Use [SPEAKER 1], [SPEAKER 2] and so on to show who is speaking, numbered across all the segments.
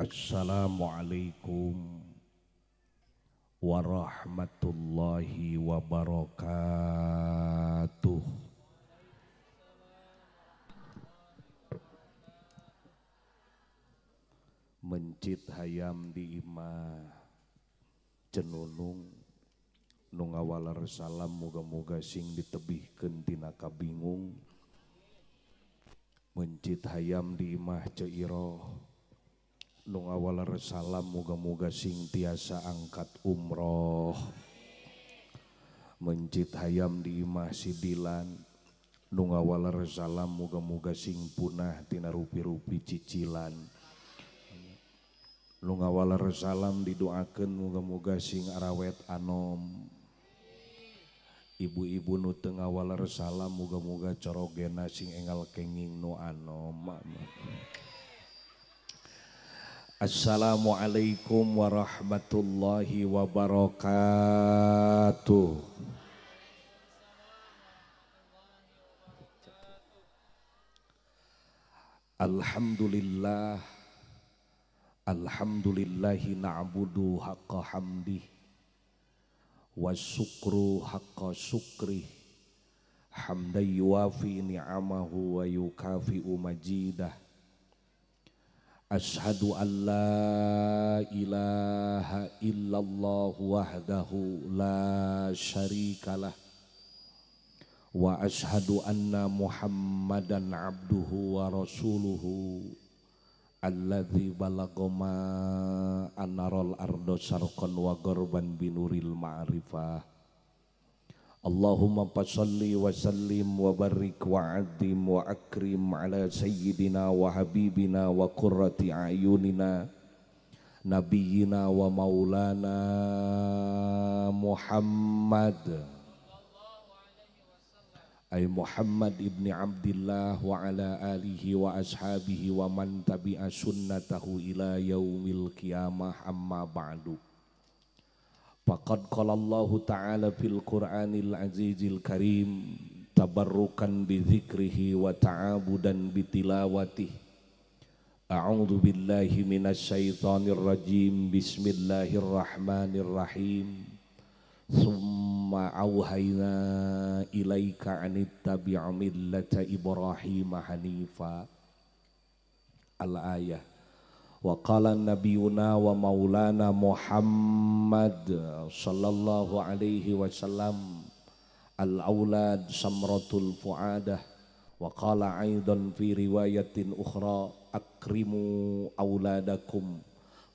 [SPEAKER 1] Assalamualaikum warahmatullahi wabarakatuh. Mencit hayam di imah cenunung nu ngawaler salam muga-muga sing ditebihkeun tina kabingung. Mencit hayam di imah Ceiroh nu ngawaler salam muga-muga sing tiasa angkat umroh. Mencit hayam di imah Sidilan nu ngawaler salam muga-muga sing punah tina rupi-rupi cicilan. Nu ngawaler salam didoakeun muga-muga sing arawet anom. Ibu-ibu nu teu ngawaler salam muga-muga corogena sing enggal kenging nu anom. Assalamualaikum warahmatullahi wabarakatuh. Alhamdulillah. Alhamdulillahi na'budu haqqa hamdih wa syukru haqqa syukrih hamdan yuwafi ni'amahu wa yukafi'u majidah. Ashhadu an la ilaha illallah wahdahu la syarikalah wa ashhadu anna muhammadan abduhu wa rasuluhu alladzi balagha ma anarol ardo syarqan wa gharban binuril ma'rifah. Allahumma fashalli wa sallim wa barik wa azim wa akrim ala sayyidina wa habibina wa qurrati a'yunina nabiyyina wa maulana Muhammad ay Muhammad ibni Abdillah wa ala alihi wa ashabihi wa man tabi'a sunnatahu ila yaumil qiyamah amma ba'du. Faqad qala Allahu ta'ala fil Qur'anil azizil karim tabarrukan bi dzikrihi wa ta'abudan bi tilawatihi. A'udzu billahi minasy syaithanir rajim. Bismillahirrahmanirrahim. Summa auhayna ilaika anittabi' millata Ibrahim hanifa. Al-ayah. Wa qala nabiyuna wa maulana Muhammad sallallahu alaihi wasallam al-aulad samratul fuadah. Wa qala aidan fi riwayatin ukhra akrimu auladakum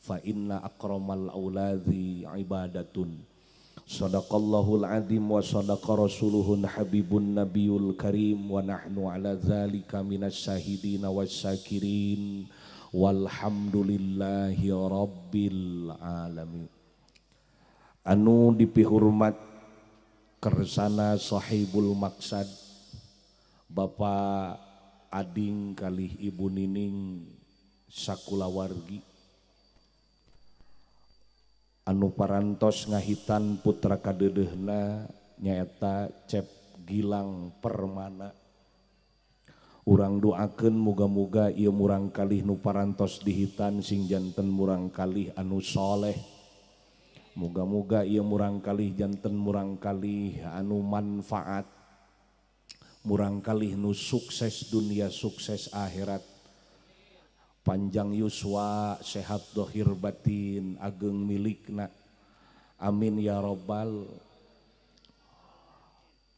[SPEAKER 1] fa inna akramal auladi ibadatun. Sadaqallahul azim wa sadaqa rasuluhun habibun nabiyul karim wa nahnu ala zalika minas syahidina wasyakirin walhamdulillahi rabbil alamin. Anu dipihormat kersana sahibul maksad Bapak Ading kalih Ibu Nining sakulawargi anu parantos ngahitan putra kadeudeuhna nyaeta Cep Gilang Permana. Urang doakeun muga-muga ieu murang kalih nu parantos dihitan sing janten murang kalih anu soleh. Muga-muga ieu murang kalih janten murang kalih anu manfaat. Murang kalih nu sukses dunia sukses akhirat. Panjang yuswa, sehat dohir batin, ageng milikna. Amin ya robbal.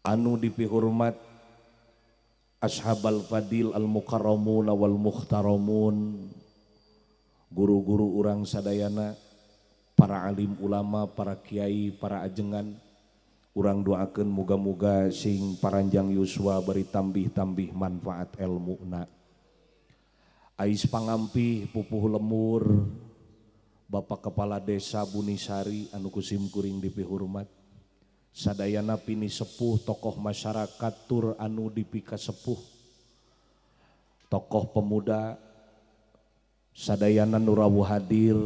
[SPEAKER 1] Anu dipihormat ashabal fadil al mukarramun wal muhtaramun, guru-guru urang sadayana, para alim ulama, para kiai, para ajengan. Urang doakeun muga-muga sing paranjang yuswa beri tambih-tambih manfaat elmuna. Ais pangampih pupuh lemur Bapak Kepala Desa Bunisari anu kusim kuring dipihormat. Sadayana pini sepuh tokoh masyarakat tur anu dipika sepuh. Tokoh pemuda sadayana nu rawuh hadir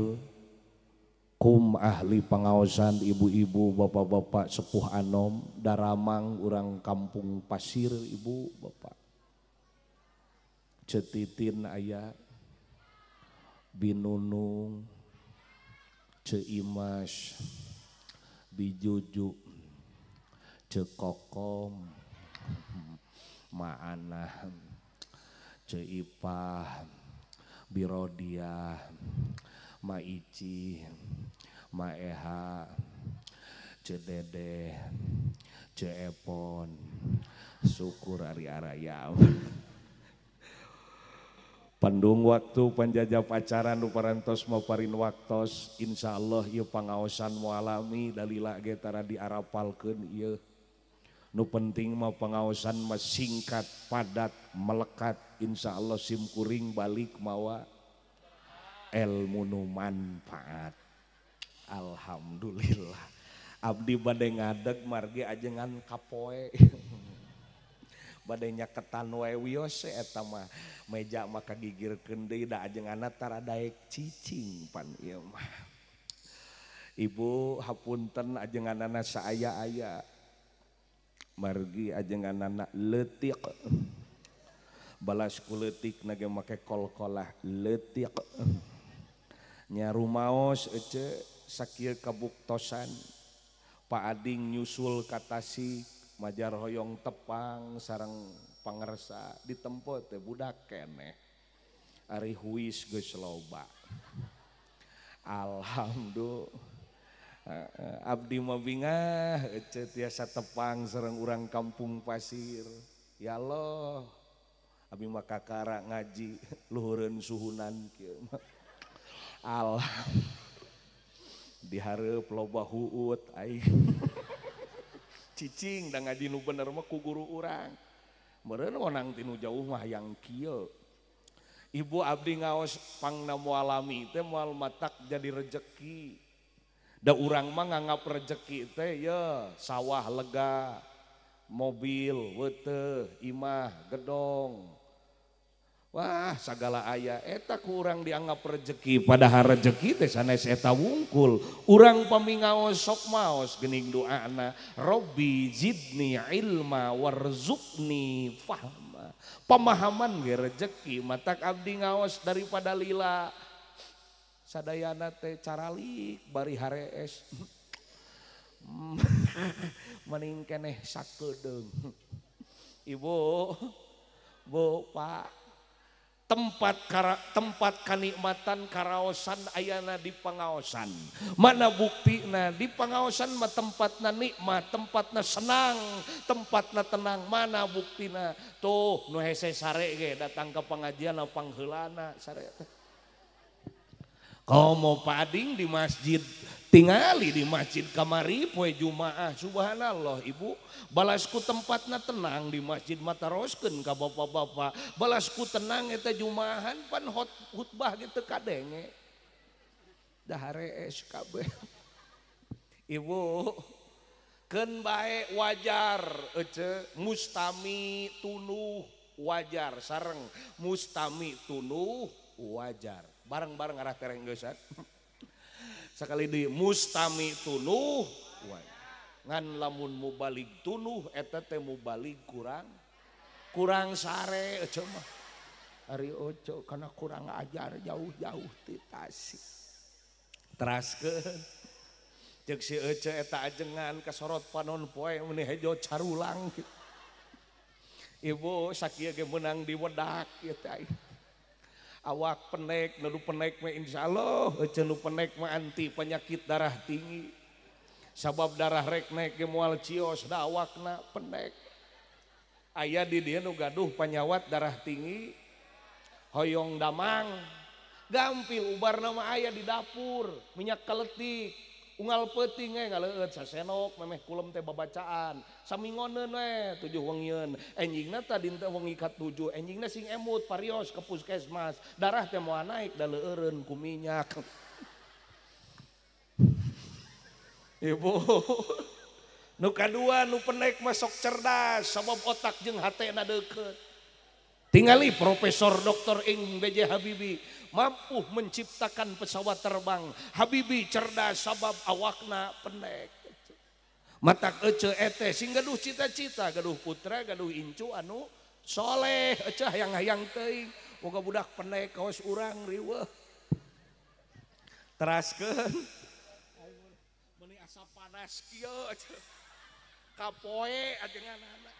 [SPEAKER 1] kum ahli pengaosan ibu-ibu bapak-bapak sepuh anom daramang urang kampung pasir ibu bapak. Cetitin aya Binunung, Ceu Imas, Bijuju, Ceu Kokom, Ma'anah, Ceu Ipah, Birodiah, Maici, Maeha, Ceu Dedeh, Ceu Epon, syukur ari arayam. Pandung waktu panjajap acara nu parantos maparin waktos, insyaallah ieu pangaosan mualami dalila ge tara diarapalkeun ieu. Nu penting mah pangaosan mah singkat, padat, melekat, insyaallah sim kuring balik mawa ilmu nu manfaat. Alhamdulillah. Abdi bade ngadeg margi ajengan kapoe. Bade nyaketan wae wios eta mah meja mah kagigirkeun deui da ajenganna tara daek cicing pan ieu mah. Ibu hapunten ajenganana saaya-aya. Margi ajenganana leutik. Balas ku leutik na ge make kol-kolah leutik. Nya rumaos ece sakieu kabuktosan. Pak Ading nyusul ka Tasik majar hoyong tepang sareng pangersa ditempo teh budak keneh. Ari huis geus loba. Alhamdulillah. Abdi mah bingah ece tiasa tepang sareng urang kampung pasir. Ya Allah, abdi mah kakara ngaji luhureun suhunan kieu mah. Alhamdulillah. Dihareup loba huut aing. Cicing da ngaji nu bener mah ku guru urang. Meureun onang tinu jauh mah hayang kieu. Ibu abdi ngaos pangna mualami teh moal matak jadi rejeki. Da urang mah nganggap rejeki teh ye sawah lega, mobil weuteuh, imah gedong. Wah sagala aya eta ku urang dianggap rejeki padahal rejeki teh sanes eta wungkul. Urang pamingaos sok maos geuning doana Robbi zidni ilma warzuqni fahma. Pemahaman ge rejeki matak abdi ngaos daripada lila. Sadayana teh caralik bari harees. Mending keneh sakedeung. Ibu, Bu, Pak, tempat kanikmatan karaosan ayana di pangaosan. Mana buktina di pangaosan mah tempatna nikmat, tempatna senang, tempatna tenang. Mana buktina? Tuh nu hese sare ge datang ke pengajian pangheulana sare teh. Komo Pak Ading di masjid tingali di masjid kamari poe Jumaah subhanallah ibu balasku tempatna tenang di masjid mataroskeun ka bapak-bapak balasku tenang eta Jumaahan pan khutbah gitu kadenge daharees kabeh. Ibu keun bae wajar ece mustami tunuh wajar sareng mustami tunuh wajar bareng-bareng arah tereng geusan. Sekali di mustami tunuh ngan lamun mubalig tunuh eta teh mubalig kurang sare ece mah. Ari oce kana kurang ajar jauh-jauh ti Tasik. Teraskeun ceuk si ece eta ajengan kasorot panon poe meuni hejo carulang kitu. Ibu sakieu ge meunang diwedak ieu teh. Awak penek, nu penek mah insyaallah ece nu penek mah anti penyakit darah tinggi. Sabab darah rek naik ge moal cios da awakna penek. Aya di dieu nu gaduh panyawat darah tinggi, hoyong damang, gampil ubarna mah aya di dapur, minyak kaletik, unggal peuting we ngaleueut sasenok memeh kulem teh babacaan, samingoneun we 7 wengieun. Enjingna tadi teh wengi ka 7, enjingna sing emut parios ke puskesmas, darah teh moal naik da leueureun ku minyak. Ibu, nu kadua nu penek mah sok cerdas sabab otak jeung hatena deukeut. Tingali Profesor Dr. Ing B.J. Habibie mampu menciptakan pesawat terbang. Habibie cerdas sabab awakna penek. Matak ece ete sing gaduh cita-cita, gaduh putra, gaduh incu anu soleh ece hayang-hayang teuing. Boga budak penek kaos urang riweuh. Teraskeun. Meuni asa panas kieu. Kapoe ajenganana.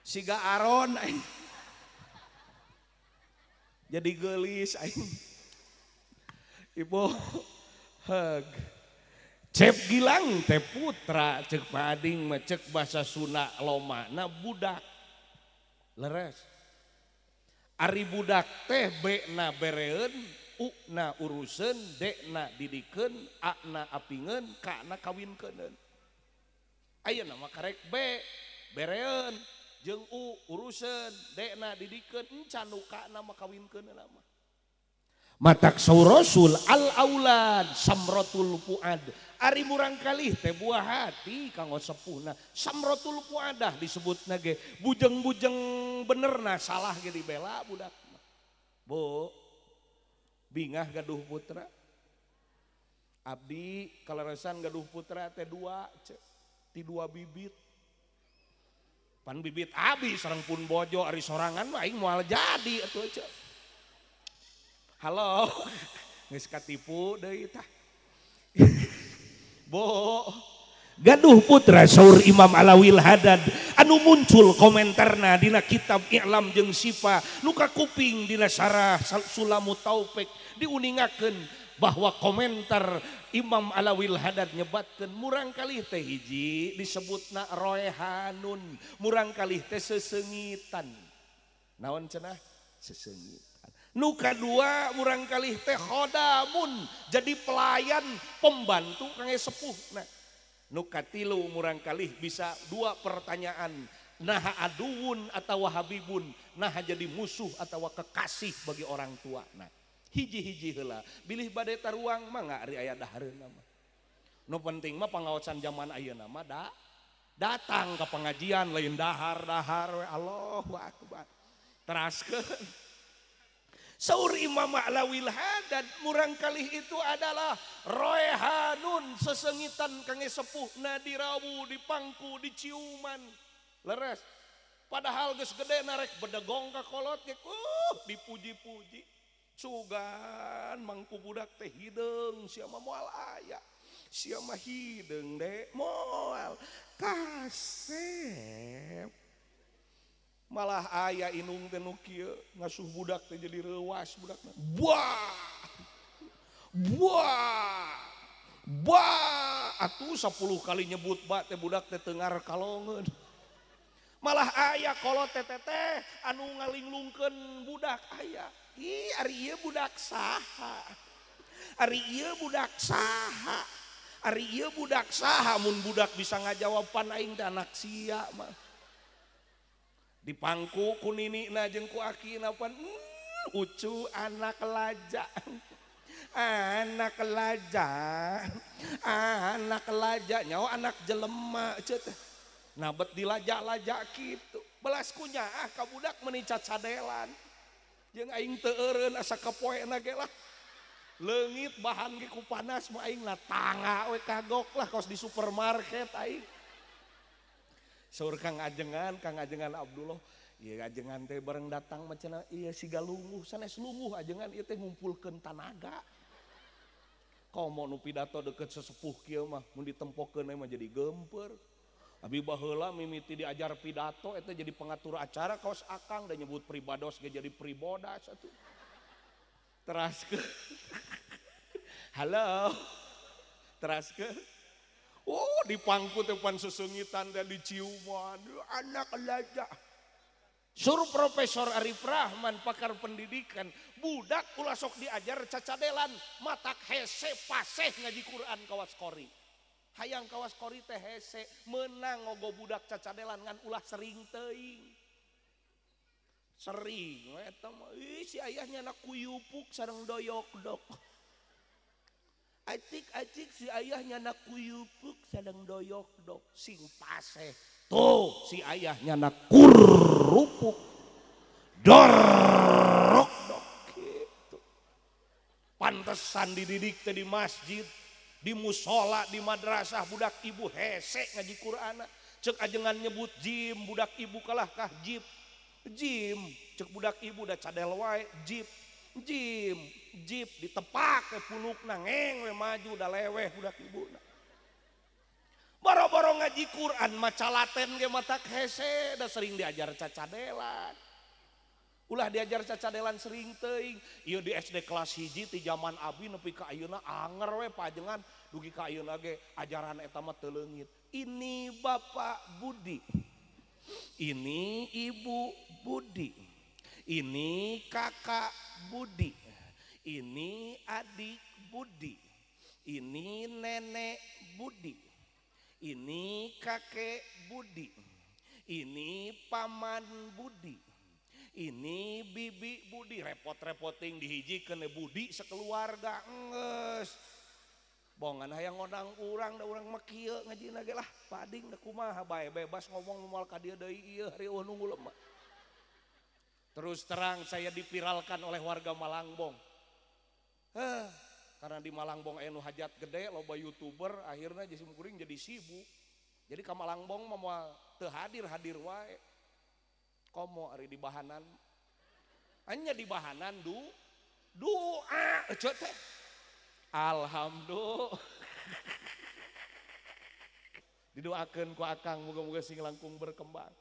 [SPEAKER 1] Siga aron aing. Jadi geulis aing. Ibu heg. Cep Gilang teh putra cek Pak Ading mah cek bahasa Sunda lomana budak. Leres. Ari budak teh B na bereun, U na uruseun, D na didikeun, A na apingeun, K na kawinkeun. Ayeuna mah karek B bereun jeung U uruseun, D na didikeun, encan nu K na mah kawinkeun mah. Matak saur Rasul al aulad samrotul fuad. Ari murang kalih teh buah hati kanggo sepuhna. Samrotul fuadah disebutna ge bujeng-bujeng benerna salah ge dibela budak mah. Bu, bingah gaduh putra. Abdi kaleresan gaduh putra teh dua, ti dua bibit. Pan bibit abi sareng pun bojo ari sorangan mah aing moal jadi atuh cek. Halo, geus katipu deui tah. Bo, gaduh putra saur Imam Alawil Hadad anu muncul komentarna dina kitab I'lam jeung Sifa nu kakuping dina sarah Sulamu Taufik diuningakeun bahwa komentar Imam Alawil Hadad nyebatkeun murang kalih teh hiji disebutna roehanun, murang kalih teh sesengitan. Naon cenah? Sesengitan. Nu kadua murang kalih teh khodamun, jadi pelayan pembantu kangge sepuh. Nah, nu katilu murang kalih bisa dua pertanyaan, naha aduun atau habibun, naha jadi musuh atau kekasih bagi orang tua. Nah, hiji-hiji heula, bilih bade taruang mangga ari aya dahareuna mah. Nu penting mah pangaosan zaman ayeuna mah da datang ke pengajian lain dahar-dahar we Allahu akbar. Teraskeun. Saur Imam Alawil Hadad murang kalih itu adalah roehanun, sesengitan kangge sepuhna dirawu, dipangku, diciuman. Leres. Padahal geus gede narek bedegong ka kolot ge dipuji-puji. Sugan mangku budak teh hideung sia mah moal aya. Sia mah hideung de moal kasep. Malah aya inung teh nu kieu ngasuh budak teh jadi reuas budakna. Buah. Buah. Buah. Atuh 10 kali nyebut ba teh budak teh tengar kalongeun. Malah aya kolot teh teh anu ngalinglungkeun budak aya. Ih ari ieu budak saha? Ari ieu budak saha? Ari ieu budak saha mun budak bisa ngajawaban aing teh anak sia mah. Dipangku ku ninina jeung ku akina pan ucu anak laja. Anak laja. Anak laja nyawa anak jelema ceut. Nah bet dilaja-laja kitu. Belas ku nyaah ka budak meuni cacadelan. Jeung aing teu eureun asa kapoena ge lah. Leungit bahan ge ku panas mah aing na tangga we kagok lah kaos di supermarket aing. Saur Kang Ajengan Abdullah, ieu ajengan teh bareng datang mah cenah ieu siga lungguh, sanes lungguh ajengan ieu teh ngumpulkeun tanaga. Komo nu pidato deket sesepuh kieu mah mun ditempokeun mah jadi geumpeur. Abi baheula mimiti diajar pidato eta jadi pengatur acara kaos akang da nyebut pribados ge jadi pribodas atuh. Teraskeun. Halo. Teraskeun. Oh, dipangku teh pan sesengitan teh diciuman, anak laja. Sur Profesor Arif Rahman pakar pendidikan, budak ulah sok diajar cacadelan, matak hese paseh ngaji Quran kawas kori. Hayang kawas kori teh hese menang ngogo budak cacadelan ngan ulah sering teuing. Sering eta mah ih si ayahnya anak kuyupuk sareng doyok-dok. Acik-acik si ayahnya nak kuyupuk sedang doyok-dok sing paseh. Tuh si ayahnya nak kurupuk dorok-dok gitu. Pantesan dididik teh di masjid, di musola, di madrasah budak ibu hese ngaji Quran. Cek ajengan nyebut jim budak ibu kalah kah jip. Jim cek budak ibu da cadel wae jip. Jim, jeep ditepak ke pulukna ngeng we maju da leweh budak ibuna. Boro-boro ngaji Quran maca laten ge matak hese da sering diajar cacadelan. Ulah diajar cacadelan sering teuing. Ieu di SD kelas 1 ti zaman abi nepi ka ayeuna anger we pajengan dugi ka ayeuna ge ajaran eta mah teu leungit. Ini Bapak Budi. Ini Ibu Budi. Ini Kakak Budi. Ini adik Budi. Ini nenek Budi. Ini kakek Budi. Ini paman Budi. Ini bibi Budi. Repot-repoting dihijikeun Budi sekeluarga enggeus. Bongan hayang ngodang urang da urang mah kieu ngajina ge lah pading da kumaha bae bebas ngomong moal ka dieu deui ieu hari eueuh nunggu lemah. Terus terang saya dipiralkan oleh warga Malangbong. Karena di Malangbong aya nu hajat gede loba YouTuber akhirnya jadi kuring jadi sibuk. Jadi ka Malangbong mah moal teu hadir-hadir wae. Komo ari di bahanan. Anya di bahanan doa ece teh. Alhamdulillah. Didoakeun ku akang muga-muga sing langkung berkembang.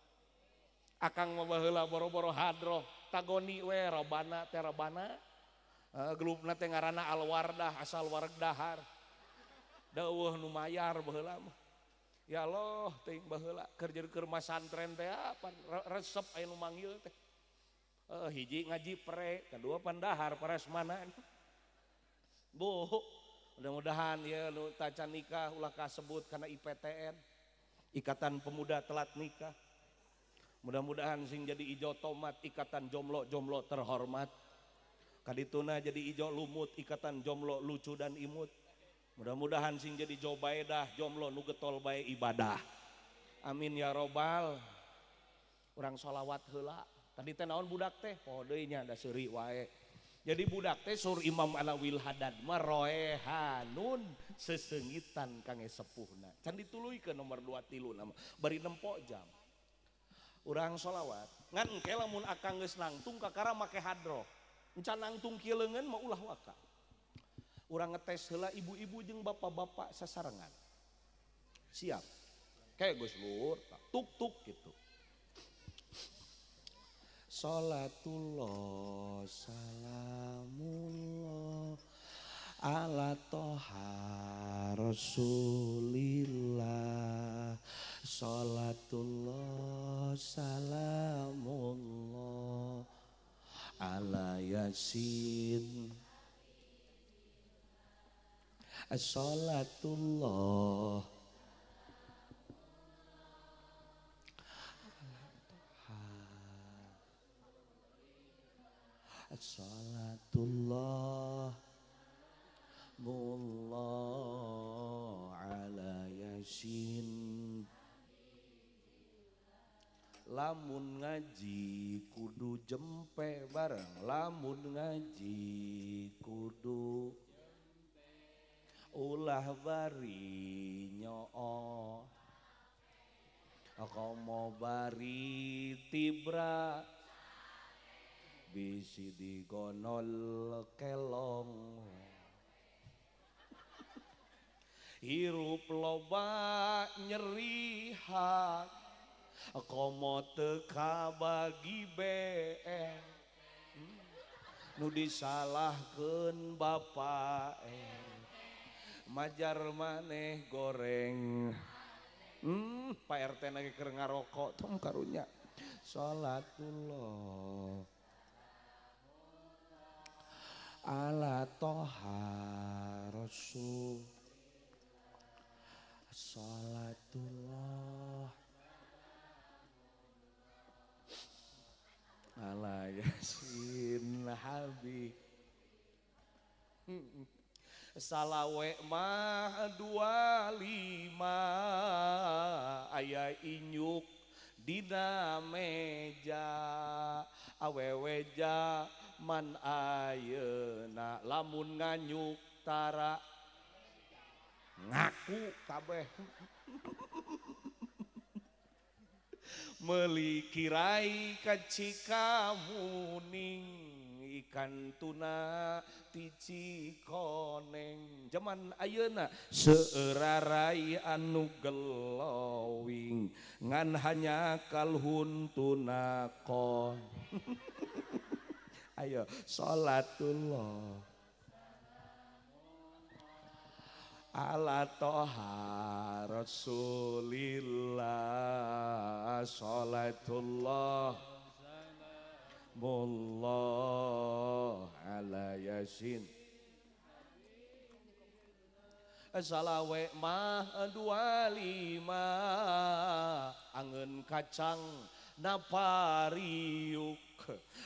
[SPEAKER 1] Akang mah baheula boro-boro hadroh, tagoni we robana teh robana. Gelupna teh ngaranna Alwardah, asal wareg dahar. Da eueuh nu mayar baheula mah. Ya Allah teuing baheula keur jadi keur masantren teh apa resep aya nu manggil teh. Hiji ngaji pre, kadua pandahar paresmanan. Bu, mudah-mudahan ya nu tacan nikah ulah kasebut karena IPTN, Ikatan Pemuda Telat Nikah. Mudah-mudahan sing jadi ijo tomat, Ikatan Jomblo-Jomblo Terhormat. Kadituna jadi ijo lumut, Ikatan Jomblo Lucu dan Imut. Mudah-mudahan sing jadi jobaedah, jomblo nu getol bae ibadah. Amin ya robbal. Urang sholawat heula. Tadi teh naon budak teh? Poho deui nya da seuri wae. Jadi budak teh sur Imam Alawil Hadad mah roehanun sesengitan kangge sepuhna. Can dituluykeun nomor 2 3 nama bari nempo jam. Urang sholawat ngan engke lamun akang geus nangtung kakara make hadroh. Encan nangtung kieu leungeun mah ulah waka. Urang ngetes heula ibu-ibu jeung bapak-bapak sasarengan. Siap. Kayak geus luhur, tuk-tuk gitu. Salatullah salamullah ala toha rasulillah. Salatullah salamullah ala yasin. Salatullah salatullah mullah ala yasin. Lamun ngaji kudu jempe bareng, lamun ngaji kudu ulah bari nyoo komo bari tibra bisi digonol kelong. Hirup loba nyeri hati komo teka bagi BM nu disalahkeun bapak majar maneh goreng. Pak RT lagi keur ngarokok tong karunya. Salatullah ala toha rasul. Salatullah ala yasin habib. Salawe mah 25 aya inyuk dina meja awewe jaman ayeuna lamun nganyuk tara ngaku kabeh. Meuli kirai ka Cikamuning ikan tuna ti Cikoneng. Zaman ayeuna seurarai anu glowing ngan hanya kalhun tuna kon. Ayo salatullah ala toha rasulillah salatullah mullah ala yasin. Salawe mah 25 angen kacang napariuk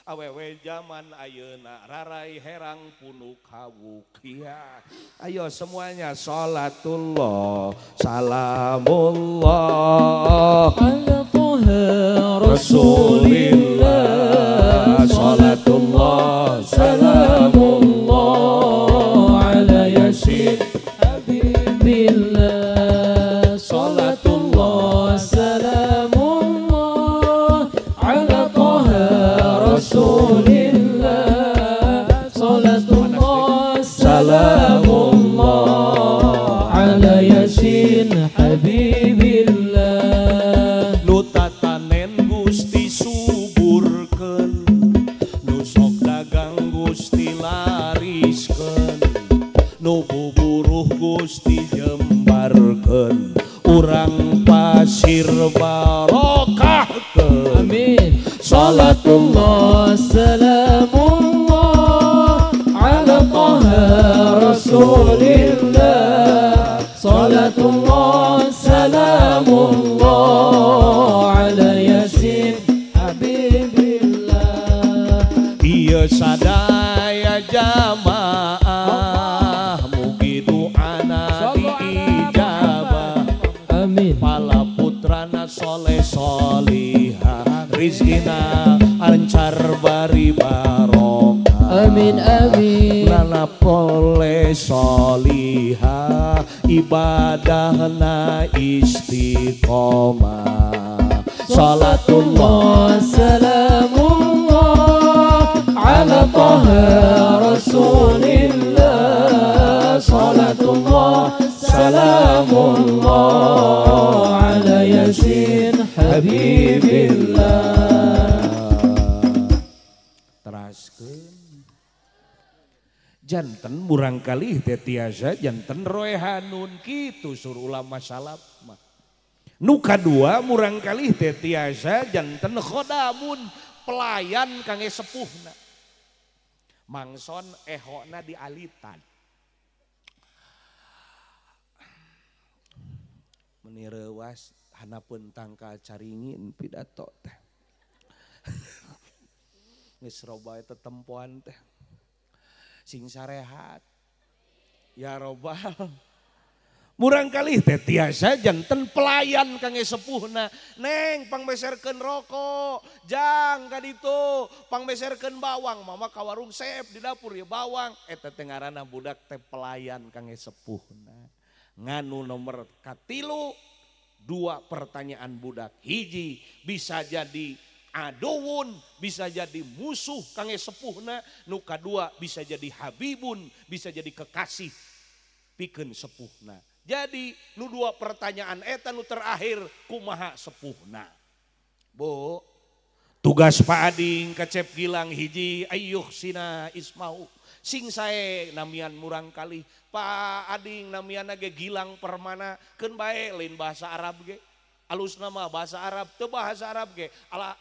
[SPEAKER 1] awewe zaman ayeuna rarai herang punuk hawuk. Ya. Ayo semuanya salatullah salamullah
[SPEAKER 2] ala toha rasulillah salatullah salamullah ala yasin habibillah salatullah salamullah ala toha rasulillah salatullah salamullah ala yasin habibillah.
[SPEAKER 1] Nu tatanen Gusti suburkeun, nu sok dagang Gusti lariskeun, nu buburuh Gusti jembarkeun, urang pasir barokahkeun.
[SPEAKER 2] Amin. Salatullah salamullah ala toha rasulillah salatullah salamullah ala yasin habibillah.
[SPEAKER 1] Ieu sadaya jamaah mugi duana diijabah.
[SPEAKER 2] Amin.
[SPEAKER 1] Pala putrana soleh solihah, rizkina lancar bari barokah.
[SPEAKER 2] Amin amin.
[SPEAKER 1] Lana poleh solihah, ibadahna istiqomah.
[SPEAKER 2] Salatullah salamullah ala toha rasulillah salatullah salamullah ala yasin habibillah.
[SPEAKER 1] Teraskeun janten murangkalih teh tiasa janten roehanun kitu sur ulama salaf mah. Nu kadua murangkalih teh tiasa janten khodamun pelayan kangge sepuhna. Mangson ehona dialitan. Meni reuas hanapeun tangkal caringin pidato teh. Geus roba tetempoan teh. Sing sarehat. Ya robbal. Murangkalih teh tiasa janten pelayan kangge sepuhna. Neng pangbeserkeun rokok, jang ka ditu, pangbeserkeun bawang, mama ka warung sep di dapur ya bawang. Eta teh ngaranna budak teh pelayan kangge sepuhna. Nganu nomor katilu, dua pertanyaan budak. Hiji bisa jadi aduwun, bisa jadi musuh kangge sepuhna. Nu kadua bisa jadi habibun, bisa jadi kekasih pikeun sepuhna. Jadi nu dua pertanyaan eta nu terakhir kumaha sepuhna. Bu, tugas Pak Ading kecep Gilang hiji ayuh sina ismau. Sing sae namian murangkalih. Pak Ading namian ge Gilang Permana keun bae lain bahasa Arab ge. Alus nama bahasa Arab teu bahasa Arab ge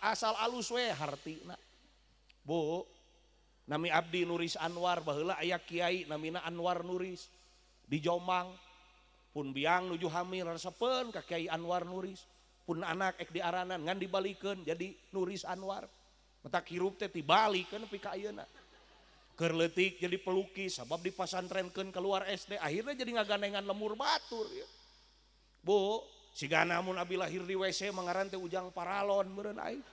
[SPEAKER 1] asal alus we hartina. Bu, nami abdi Nuris Anwar baheula aya kiai namina Anwar Nuris di Jombang. Pun biang nuju hamil resepeun ka Kiai Anwar Nuris. Pun anak ek diaranan ngan dibalikeun jadi Nuris Anwar. Matak hirup teh tibalikeun nepi ka ayeuna. Keur leutik jadi pelukis sabab dipasantrenkeun keluar SD akhirnya jadi ngagandengan lemur batur ya. Bu, sigana mun abi lahir di WC mangaran teh Ujang Paralon meureun aing.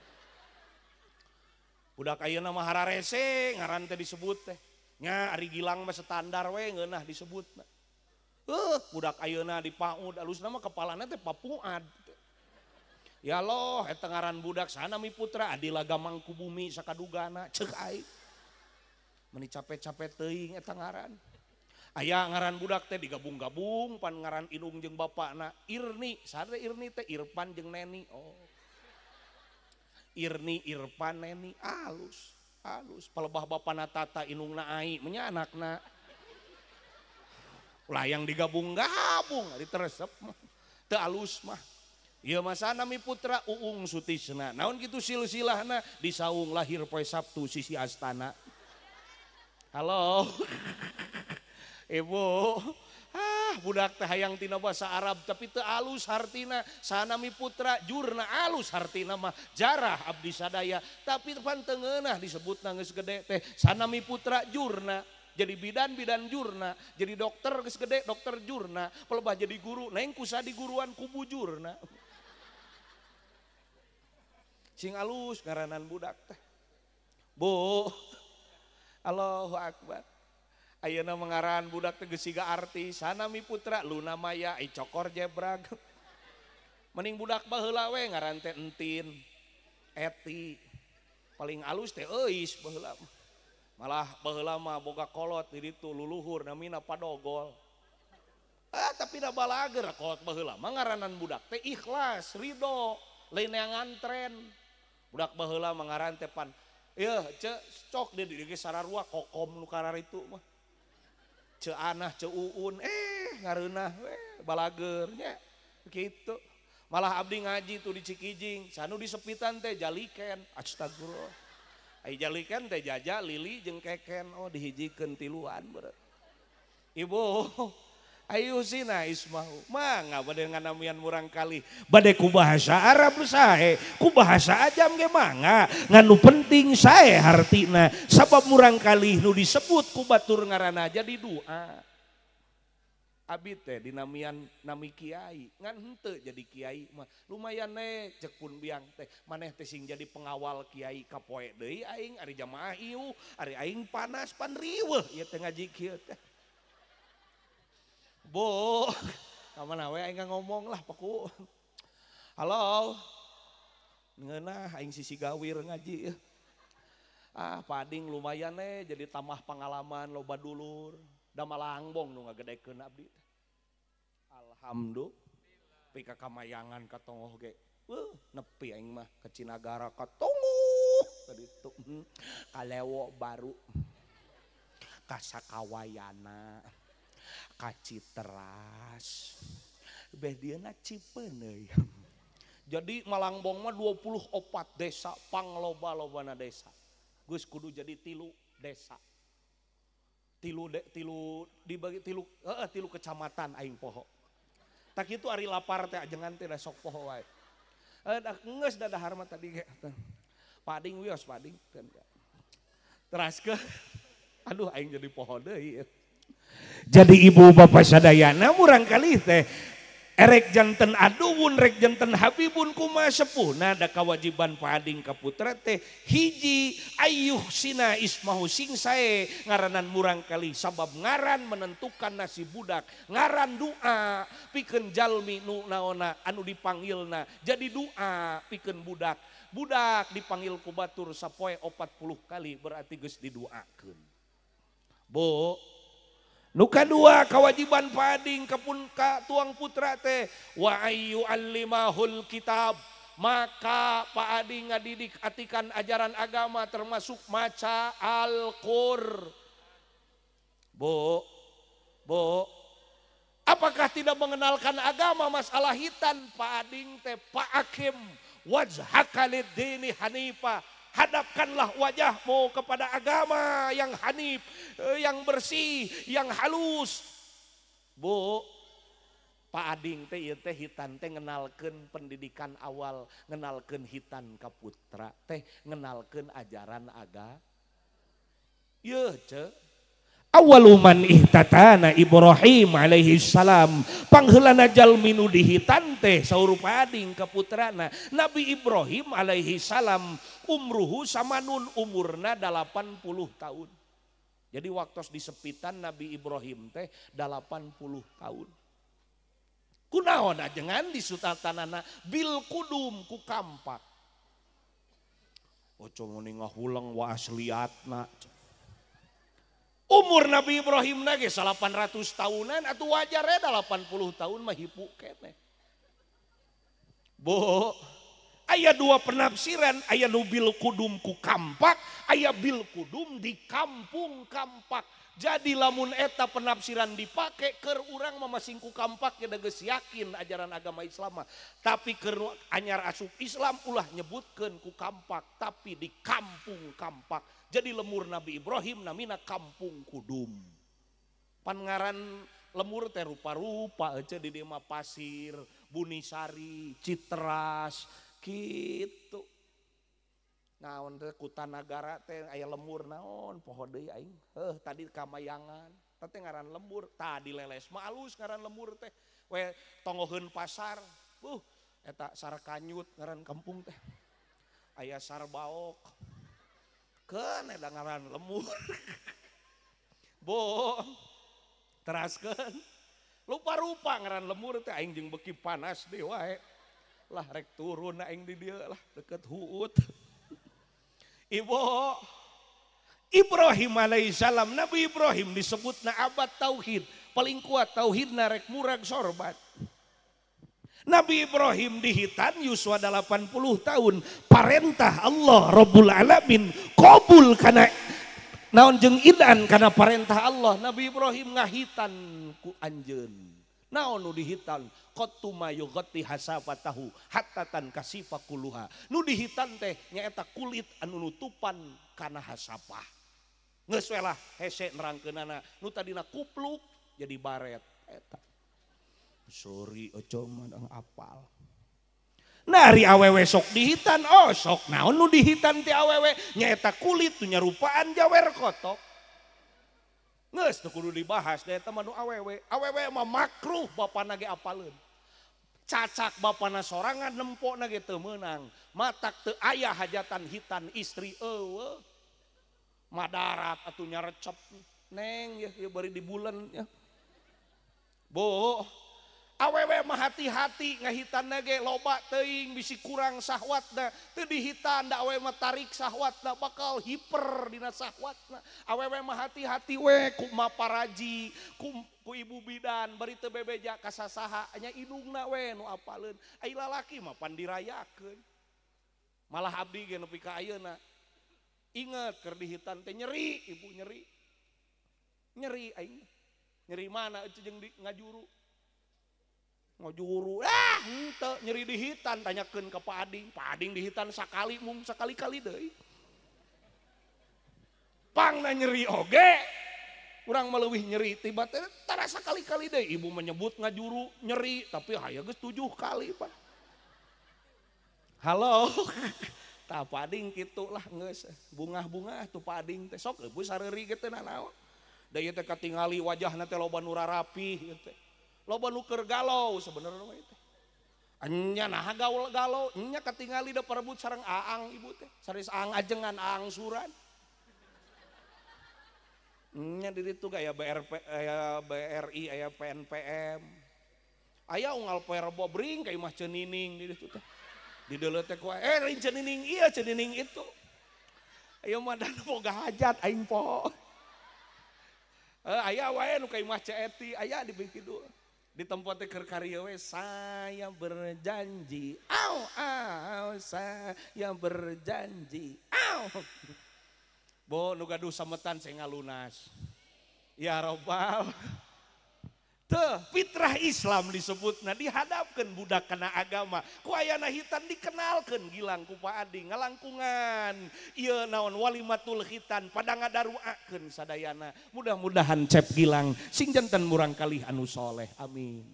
[SPEAKER 1] Budak ayeuna mah hararese ngaran teh disebut teh. Nya ari Gilang mah standar we ngeunah disebutna. Budak ayeuna di PAUD alusna mah kepalana teh Papuad. Ya Allah eta ngaran budak sana mi putra Adila Gamangkubumi sakadugana ceuk aing. Meni capek-capek teuing eta ngaran. Aya ngaran budak teh digabung-gabung pan ngaran indung jeung bapakna Irni, sare Irni teh Irfan jeung Neni. Oh. Irni Irfan Neni alus, alus. Palebah bapana Tata indungna Ai, menya anakna. Ulah yang digabung-gabung ari teresep mah. Teu alus mah. Ieu mah sanami putra Uung Sutisna. Naon kitu silsilahna disaung lahir poe Sabtu sisi astana. Halo. Ibu, ah budak teh hayang tina bahasa Arab tapi teu alus hartina. Sanami putra jurna alus hartina mah jarah abdi sadaya tapi pan teu ngeunah disebutna geus gede teh sanami putra jurna. Jadi bidan-bidan jurna, jadi dokter geus gede dokter jurna, pelebah jadi guru neng kusa di guruan kubu jurna. Sing alus ngaranan budak teh. Bu, Allahu Akbar. Ayeuna mengaran budak teh geus siga artis, sanami putra Luna Maya, ai cokor jebrag. Mending budak baheula we ngaran teh Entin, Eti. Paling alus teh Euis baheula. Malah baheula mah boga kolot di ditu luluhur namina Padogol. Ah tapi da balager kolot baheula mah ngaranan budak teh ikhlas, ridho, lain yang ngantren. Budak baheula mah ngaran teh pan ieu ce cok di dieu ge sararua kokom nu kararitu mah. Ce anah ce uun ngareunah we balager nya kitu. Malah abdi ngaji tuh di Cikijing, sanu di sepitan teh jaliken, astagfirullah. Ai jaliken teh jaja lili jeung keken, oh dihijikeun tiluan berat. Ibu, ayu sina ismahu, mangga bade nganamian murang kali, bade ku bahasa Arab sae, ku bahasa ajam ge mangga, ngan nu penting sae hartina, sabab murang kali nu disebut ku batur ngaranna jadi doa. Abi teh dinamian nami kiai, ngan henteu jadi kiai mah lumayan ne cek pun biang teh maneh teh sing jadi pengawal kiai kapoe deui aing ari jamaah ieu ari aing panas pan riweuh ieu teh ngaji kieu teh. Bu, ka mana we aing ngomong lah paku. Halo. Ngeunah aing sisi gawir ngaji. Ah pading lumayan ne jadi tambah pengalaman loba dulur. Da malangbong nu ngagedekeun abdi teh. Alhamdulillah. Pika kamayangan ka tongoh ge. Nepi aing mah ke Cinagara ka tongoh ka ditu. Kalewo baru. Ka Sakawayana. Ka Citeras. Beh dieuna Cipeuneuy. Jadi Malangbong mah 24 desa pangloba-lobana desa. Geus kudu jadi 3 desa. Tilu dibagi tilu tilu kecamatan aing poho. Tak kitu ari lapar teh ajengan teh da sok poho wae. Da geus da dahar mah tadi ge. Pading wios pading. Teraskeun. Aduh aing jadi poho deui. Jadi ibu bapak sadayana murang kali teh erek janten aduwun rek janten habibun kumaha sepuhna da kawajiban pading ka putra teh hiji ayuh sina ismahu sing sae ngaranan murang kali sabab ngaran menentukan nasib budak ngaran doa pikeun jalmi nu naona anu dipanggilna jadi doa pikeun budak budak dipanggil ku batur sapoe 40 kali berarti geus didoakeun. Bu, nu kadua kewajiban pading kapun ka tuang putra teh wa ayyu allimahul kitab maka Pak Adi ngadidik atikan ajaran agama termasuk maca Al-Qur. Bu, bu, apakah tidak mengenalkan agama masalah hitan Pak Ading teh Pak Akim wajhaka lid-dini hanifa. Hadapkanlah wajahmu kepada agama yang hanif, yang bersih, yang halus. Bu, Pak Ading teh ieu teh hitan teh ngenalkeun pendidikan awal, ngenalkeun hitan ka putra teh ngenalkeun ajaran agama. Yeuh ce. Awaluman ihtatana Ibrahim alaihi salam pangheulana jalmi nu dihitan teh saur Pak Ading ka putrana Nabi Ibrahim alaihi salam umruhu samanun umurna 80 tahun. Jadi waktu disepitan Nabi Ibrahim teh 80 tahun. Kunaon ajengan disutatanana bil kudum ku kampak. Ojo muni ngahuleng wa asliatna. Umur Nabi Ibrahim na ge 800 tahunan atuh wajar ya 80 tahun mah hipu keneh. Bo, aya dua penafsiran, aya nu bil kudum ku kampak, aya bil kudum di kampung kampak. Jadi lamun eta penafsiran dipake keur urang mah masing ku kampak ya geus yakin ajaran agama Islam mah. Tapi keur anyar asup Islam ulah nyebutkeun ku kampak, tapi di kampung kampak. Jadi lemur Nabi Ibrahim namina kampung kudum. Pan ngaran lemur teh rupa-rupa aja di dieu mah pasir, Bunisari, Citeras, gitu. Naon teh Kutanagara teh aya lemur naon poho deui aing. Heuh tadi Kamayangan, teh ngaran lembur, tadi leles mah alus ngaran lembur teh. We tongoheun pasar, eta Sarkanyut ngaran kampung teh. Aya Sarbaok. Keun eta ngaran lemur. Bo, teraskeun. Lupa-rupa ngaran lemur teh aing jeung beuki panas deui wae. Lah rek turun aing di dieu lah deket huut. Ibu Ibrahim alaihissalam, Nabi Ibrahim disebutna abad tauhid, paling kuat tauhidna rek murag sorbat. Nabi Ibrahim dihitan yuswa 80 tahun, parentah Allah Rabbul Alamin kabul kana naon jeung idan kana parentah Allah. Nabi Ibrahim ngahitan ku anjeun. Naon nu dihitan? Qatuma yughatti hasafatahu hatta tankasifa kuluha. Nu dihitan teh nyaeta kulit anu nutupan kana hasapah. Geus we lah hese nerangkeunana. Nu tadina kupluk jadi baret eta. Sorry ojo mah apal. Nah ari awewe sok dihitan, oh sok naon nu dihitan ti awewe nyaeta kulit nu nyarupaan jawer kotok. Geus teu kudu dibahas da eta mah nu awewe. Awewe mah makruh bapana ge apaleun. Cacak bapana sorangan nempokna ge teu meunang. Matak teu aya hajatan hitan istri eueuh. Madarat atuh nyarecep neng ya, ya bari di bulan ya. Bo, awewe mah hati-hati ngahitanna ge loba teuing bisi kurang sahwatna. Teu dihitan da awewe mah tarik sahwatna bakal hiper dina sahwatna. Awewe mah hati-hati we ku maparaji, ku ibu bidan bari teu bebeja ka sasaha nya indungna we nu apaleun. Ai lalaki mah pan dirayakeun. Malah abdi ge nepi ka ayeuna. Ingat keur dihitan teh nyeri, ibu nyeri. Nyeri aing. Nyeri mana eueuh jeung di ngajuru. Ngajuru, ah henteu nyeri dihitan tanyakeun ka Pak Ading. Pak Ading dihitan sakali mung sakali-kali deui. Pangna nyeri oge. Urang mah leuwih nyeri tiba teh tara sakali-kali deui. Ibu menyebut ngajuru nyeri tapi aya geus 7 kali, Pak. Halo. Tah Pak Ading kitu lah geus bungah-bungah tuh Pak Ading teh sok eueuh sareuri ge teu nanaon. Da ieu teh katingali wajahna teh loba nu rarapih ieu teh. Loba nu keur galau sebenarnya mah teh. Enya naha gaul galau, enya katingali da parebut sareng aang ibu teh. Saris aang ajengan, aang suran. Enya di ditu aya BRP, aya BRI, aya PNPM. Aya unggal poe Rebo bring ka imah Cenining di ditu teh. Di deuleu teh ku lain Cenining ieu Cenining itu. Ayo mah dan boga hajat aing po. Aya wae nu ka imah Ceti, aya di kitu. Di tempat teh keur karya we saya berjanji, au au saya berjanji, au. Bo nu gaduh sametan saya ngalunas. Ya robbal. Teu fitrah Islam disebutna dihadapkeun budak kana agama. Ku ayana hitan dikenalkeun Gilang ku Pak Ading ngalangkungan. Ieu naon walimatul khitan pada ngadaruakeun sadayana. Mudah-mudahan Cep Gilang sing janten murang kalih anu soleh. Amin.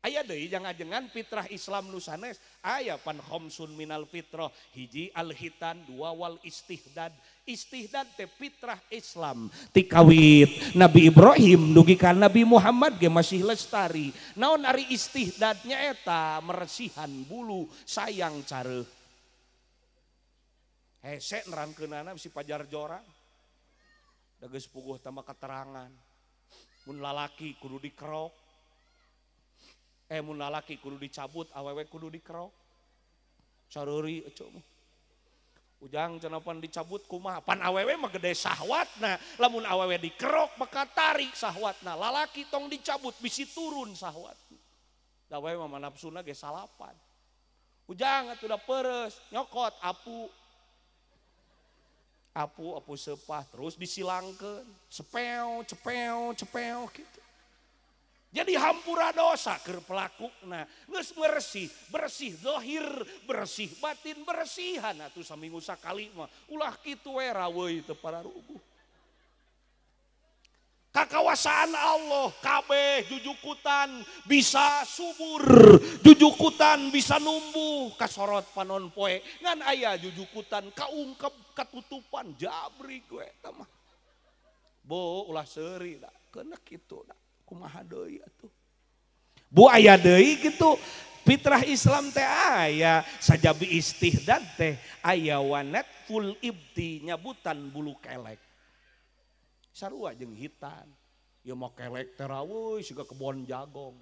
[SPEAKER 1] Aya deui jangan-jangan fitrah Islam nu sanes aya pan khamsun minal fitrah, hiji al khitan, dua wal istihdad. Istihdad teh fitrah Islam tikawit Nabi Ibrahim dugi ka Nabi Muhammad ge masih lestari. Naon ari istihdad nyaeta meresihan bulu sayang careuh. Hese nerangkeunana bisi pajar jorang. Da geus puguh tambah keterangan. Mun lalaki kudu dikerok. Mun lalaki kudu dicabut, awewe kudu dikerok. Sareuri eceu mah. Ujang cenah pan dicabut kumaha? Pan awewe mah gede sahwatna. Lamun awewe dikerok maka tarik sahwatna. Lalaki tong dicabut bisi turun sahwatna. Da awewe mah nafsuna ge salapan. Ujang atuh da peres, nyokot apu. Apu apu sepah terus disilangkeun, cepeo cepeo cepeo gitu. Jadi hampura dosa keur pelakuna, geus bersih, bersih zahir, bersih batin, bersihan atuh saminggu sakali mah ulah kitu we raweuy teu pararuguh. Kakawasaan Allah kabeh jujukutan bisa subur, jujukutan bisa numbuh, kasorot panon poe ngan aya jujukutan kaungkep katutupan jabrik we eta mah. Bo ulah seuri da keuna kitu da. Kumaha deui atuh. Bu aya deui kitu fitrah Islam teh aya sajabi istihdad teh aya wanet full ibti nyabutan bulu kelek. Sarua jeung hitan. Ieu mah kelek teh raweuy siga kebon jagong.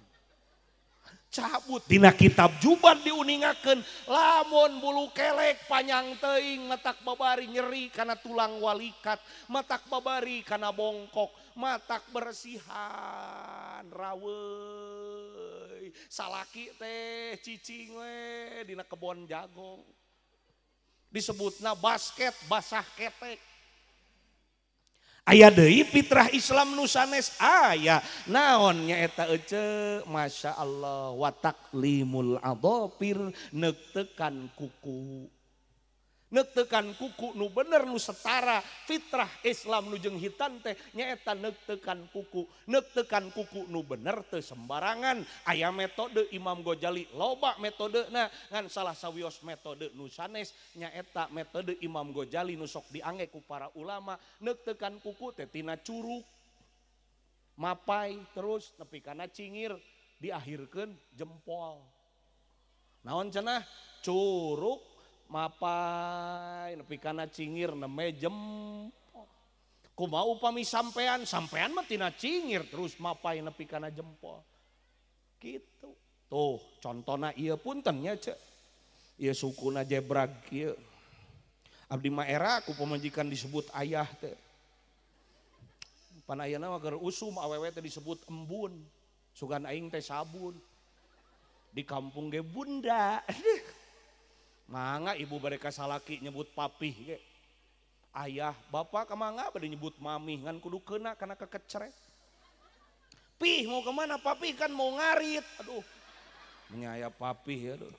[SPEAKER 1] Cabut dina kitab Juban diuningakeun lamun bulu kelek panjang teuing matak babari nyeri kana tulang walikat, matak babari kana bongkok, matak bersihan raweuy. Salaki teh cicing we dina kebon jagong. Disebutna basket basah ketek. Aya deui fitrah Islam nu sanes aya naon nyaeta ece Masya Allah wa taklimul adhafir neuktekan kuku. Neuktekan kuku nu bener nu setara fitrah Islam nu jeung hitan teh nyaeta neuktekan kuku. Neuktekan kuku nu bener teu sembarangan. Aya metode Imam Ghazali loba metodena ngan salah sawios metode nu sanes nyaeta metode Imam Ghazali nu sok diangge ku para ulama neuktekan kuku teh tina curug mapai terus nepi kana cingir diakhirkeun jempol. Naon cenah curug mapai nepi kana cingir neme jempol. Kumaha upami sampean, sampean mah tina cingir terus mapai nepi kana jempol. Gitu. Tuh, contona ieu punten nya cek. Ieu sukuna jebrag ieu. Abdi mah era ku pamajikan disebut ayah teh. Pan ayeuna mah keur usum awewe teh disebut embun. Sugan aing teh sabun. Di kampung ge bunda. Mangga ibu mereka salaki nyebut papih ge. Ayah, bapak kamangga bade nyebut mami ngan kudu keuna kana kekecrek. Pih mau kemana papih kan mau ngarit. Aduh. Menyaya papih aduh.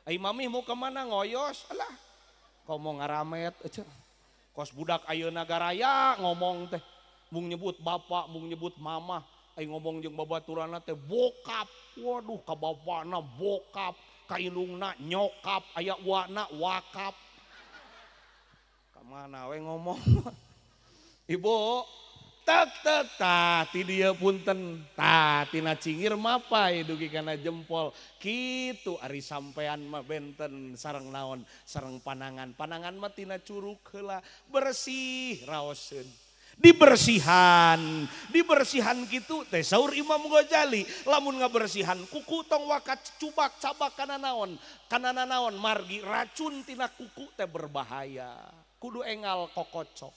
[SPEAKER 1] Ai mami mau kemana ngoyos alah. Kau mau ngaramet aja. Kos budak ayeuna garaya ngomong teh. Mung nyebut bapak, mung nyebut mama. Ai ngomong jeung babaturanna teh bokap. Waduh ka bapana bokap. Kailungna nyokap, aya wana wakap. Kamana we ngomong. Ibu, tek tek tah ti dieu punten, tah tina cingir mapai dugi kana jempol. Kitu ari sampean mah benten sareng naon, sareng panangan. Panangan mah tina curug heula, bersih raoseun. Dibersihan, dibersihan gitu teh saur Imam Ghazali lamun ngabersihan kuku tong wakat cubak cabak kana naon margi racun tina kuku teh berbahaya kudu engal kokocok.